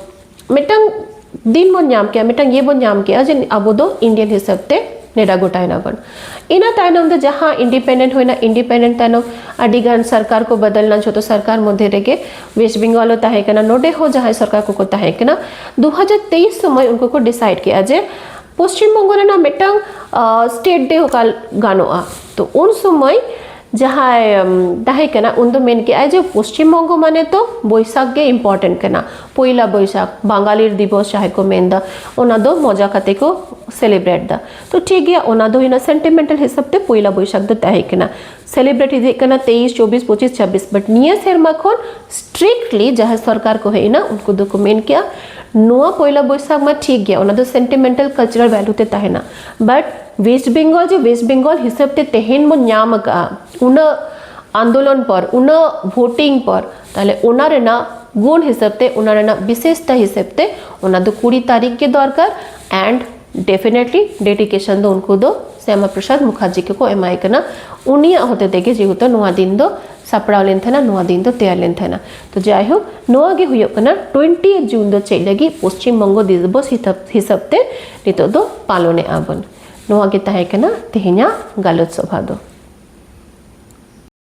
ᱢᱤᱫᱴᱟᱝ ᱫᱤᱱ ᱵᱚᱱ ᱧᱟᱢ ᱠᱮᱜᱼᱟ, ᱢᱤᱫᱴᱟᱝ ᱤᱭᱟᱹ ᱵᱚᱱ ᱧᱟᱢ ᱠᱮᱜᱼᱟ ᱡᱮ ᱟᱵᱚ ᱫᱚ ᱤᱱᱰᱤᱭᱟᱱ ᱦᱤᱥᱟᱹᱵ ᱛᱮ ᱱᱮᱰᱟ ᱜᱚᱴᱟᱭᱮᱱᱟ ᱵᱚᱱ᱾ ᱤᱱᱟᱹ ᱛᱟᱭᱱᱚᱢ ᱫᱚ ᱡᱟᱦᱟᱸ ᱤᱱᱰᱤᱯᱮᱱᱰᱮᱱᱴ ᱦᱩᱭᱱᱟ, ᱤᱱᱰᱤᱯᱮᱱᱰᱮᱱᱴ ᱛᱟᱭᱱᱚᱢ ᱟᱹᱰᱤ ᱜᱟᱱ ᱥᱚᱨᱠᱟᱨ ᱠᱚ ᱵᱚᱫᱚᱞᱱᱟ, ᱡᱷᱚᱛᱚ ᱥᱚᱨᱠᱟᱨ ᱢᱚᱫᱽᱫᱷᱮ ᱨᱮᱜᱮ ᱳᱭᱮᱥᱴ ᱵᱮᱝᱜᱚᱞ ᱦᱚᱸ ᱛᱟᱦᱮᱸ ᱠᱟᱱᱟ, ᱱᱚᱰᱮ ᱦᱚᱸ ᱡᱟᱦᱟᱸᱭ ᱥᱚᱨᱠᱟᱨ ᱠᱚᱠᱚ ᱛᱟᱦᱮᱸ ᱠᱟᱱᱟ, ᱫᱩ ᱦᱟᱡᱟᱨ ᱛᱮᱭᱤᱥ ᱥᱚᱢᱚᱭ ᱩᱱᱠᱩ ᱠᱚ ᱰᱤᱥᱟᱭᱤᱰ ᱠᱮᱜᱼᱟ ᱡᱮ ᱯᱚᱥᱪᱤᱢ ᱵᱚᱝᱜᱚ ᱨᱮᱱᱟᱜ ᱢᱤᱫᱴᱟᱝ ᱥᱴᱮᱴ ᱰᱮ ᱚᱠᱟ ᱜᱟᱱᱚᱜᱼᱟ᱾ ᱛᱚ ᱩᱱ ᱥᱚᱢᱚᱭ ᱡᱟᱦᱟᱸᱭ ᱩᱢ, ᱛᱟᱦᱮᱸ ᱠᱟᱱᱟ, ᱩᱱ ᱫᱚ ᱢᱮᱱ ᱠᱮᱜᱼᱟᱭ ᱡᱮ ᱯᱚᱥᱪᱤᱢ ᱵᱚᱝᱜᱚ ᱢᱟᱱᱮ ᱛᱚ ᱵᱳᱭᱥᱟᱠᱷ ᱜᱮ ᱤᱢᱯᱚᱨᱴᱮᱱᱴ ᱠᱟᱱᱟ, ᱯᱚᱭᱞᱟ ᱵᱳᱭᱥᱟᱠᱷ, ᱵᱟᱝᱜᱟᱞᱤᱨ ᱫᱤᱵᱚᱥ ᱡᱟᱦᱟᱸᱭ ᱠᱚ ᱢᱮᱱᱫᱟ, ᱚᱱᱟ ᱫᱚ ᱢᱚᱡᱟ ᱠᱟᱛᱮ ᱠᱚ ᱥᱮᱞᱤᱵᱨᱮᱴ ᱫᱟ᱾ ᱛᱚ ᱴᱷᱤᱠ ᱜᱮᱭᱟ, ᱚᱱᱟ ᱫᱚ ᱦᱩᱭᱱᱟ ᱥᱮᱱᱴᱤᱢᱮᱱᱴᱟᱞ ᱦᱤᱥᱟᱹᱵ ᱛᱮ ᱯᱚᱭᱞᱟ ᱵᱳᱭᱥᱟᱠᱷ ᱫᱚ ᱛᱟᱦᱮᱸ ᱠᱟᱱᱟ, ᱥᱮᱞᱤᱵᱨᱮᱴ ᱤᱫᱤᱜ ᱠᱟᱱᱟ ᱛᱮᱭᱤᱥ, ᱪᱚᱵᱵᱤᱥ, ᱯᱚᱸᱪᱤᱥ, ᱪᱷᱟᱵᱵᱤᱥ᱾ But ᱱᱤᱭᱟᱹ ᱥᱮᱨᱢᱟ ᱠᱷᱚᱱ ᱥᱴᱨᱤᱠᱴᱞᱤ ᱡᱟᱦᱟᱸᱭ ᱥᱚᱨᱠᱟᱨ ᱠᱚ ᱦᱮᱡ ᱮᱱᱟ, ᱩᱱᱠᱩ ᱫᱚᱠᱚ ᱢᱮᱱ ᱠᱮᱜᱼᱟ, ᱱᱚᱣᱟ ᱯᱚᱭᱞᱟ ᱵᱳᱭᱥᱟᱠᱷ ᱢᱟ ᱴᱷᱤᱠ ᱜᱮᱭᱟ, ᱚᱱᱟ ᱫᱚ ᱥᱮᱱᱴᱤᱢᱮᱱᱴᱟᱞ ᱠᱟᱞᱪᱟᱨᱟᱞ ᱵᱷᱮᱞᱩ ᱛᱮ ᱛᱟᱦᱮᱱᱟ, ᱵᱟᱴ ᱳᱭᱮᱥᱴ ᱵᱮᱝᱜᱚᱞ ᱡᱮ ᱳᱭᱮᱥᱴ ᱵᱮᱝᱜᱚᱞ ᱦᱤᱥᱟᱹᱵ ᱛᱮ ᱛᱮᱦᱮᱧ ᱵᱚᱱ ᱧᱟᱢ ᱟᱠᱟᱫᱼᱟ, ᱩᱱᱟᱹᱜ ᱟᱱᱫᱳᱞᱚᱱ ᱯᱚᱨ, ᱩᱱᱟᱹᱜ ᱵᱷᱳᱴᱤᱝ ᱯᱚᱨ, ᱛᱟᱦᱞᱮ ᱚᱱᱟ ᱨᱮᱱᱟᱜ ᱜᱩᱱ ᱦᱤᱥᱟᱹᱵ ᱛᱮ, ᱚᱱᱟ ᱨᱮᱱᱟᱜ ᱵᱤᱥᱮᱥᱛᱟ ᱦᱤᱥᱟᱹᱵ ᱛᱮ, ᱚᱱᱟ ᱫᱚ ᱠᱩᱲᱤ ᱛᱟᱹᱨᱤᱠᱷ ᱜᱮ ᱫᱚᱨᱠᱟᱨ᱾ And definitely dedication ᱫᱚ ᱩᱱᱠᱩ ᱫᱚ ᱥᱭᱟᱢᱟ ᱯᱨᱚᱥᱟᱫᱽ ᱢᱩᱠᱷᱟᱨᱡᱤ ᱜᱮᱠᱚ ᱮᱢᱟᱭ ᱠᱟᱱᱟ᱾ ᱩᱱᱤᱭᱟᱜ ᱦᱚᱛᱮ ᱛᱮᱜᱮ ᱡᱮᱦᱮᱛᱩ ᱱᱚᱣᱟ ᱫᱤᱱ ᱫᱚ ᱥᱟᱯᱲᱟᱣ ᱞᱮᱱ ᱛᱟᱦᱮᱱᱟ, ᱱᱚᱣᱟ ᱫᱤᱱ ᱫᱚ ᱛᱮᱭᱟᱨ ᱞᱮᱱ ᱛᱟᱦᱮᱱᱟ᱾ ᱛᱚ ᱡᱟᱭᱦᱳᱠ, ᱱᱚᱣᱟ ᱜᱮ ᱦᱩᱭᱩᱜ ᱠᱟᱱᱟ ᱴᱩᱭᱮᱱᱴᱤ ᱡᱩᱱ ᱫᱚ ᱪᱮᱫ ᱞᱟᱹᱜᱤᱫ ᱯᱚᱥᱪᱤᱢ ᱵᱚᱝᱜᱚ ᱫᱤᱵᱚᱥ ᱦᱤᱥᱟᱹᱵ ᱦᱤᱥᱟᱹᱵ ᱛᱮ ᱱᱤᱛᱚᱜ ᱫᱚ ᱯᱟᱞᱚᱱᱮᱜᱼᱟ ᱵᱚᱱ᱾ ᱱᱚᱣᱟ ᱜᱮ ᱛᱟᱦᱮᱸ ᱠᱟᱱᱟ ᱛᱮᱦᱮᱧᱟᱜ ᱜᱟᱞᱚᱪ ᱥᱚᱵᱷᱟ ᱫᱚ᱾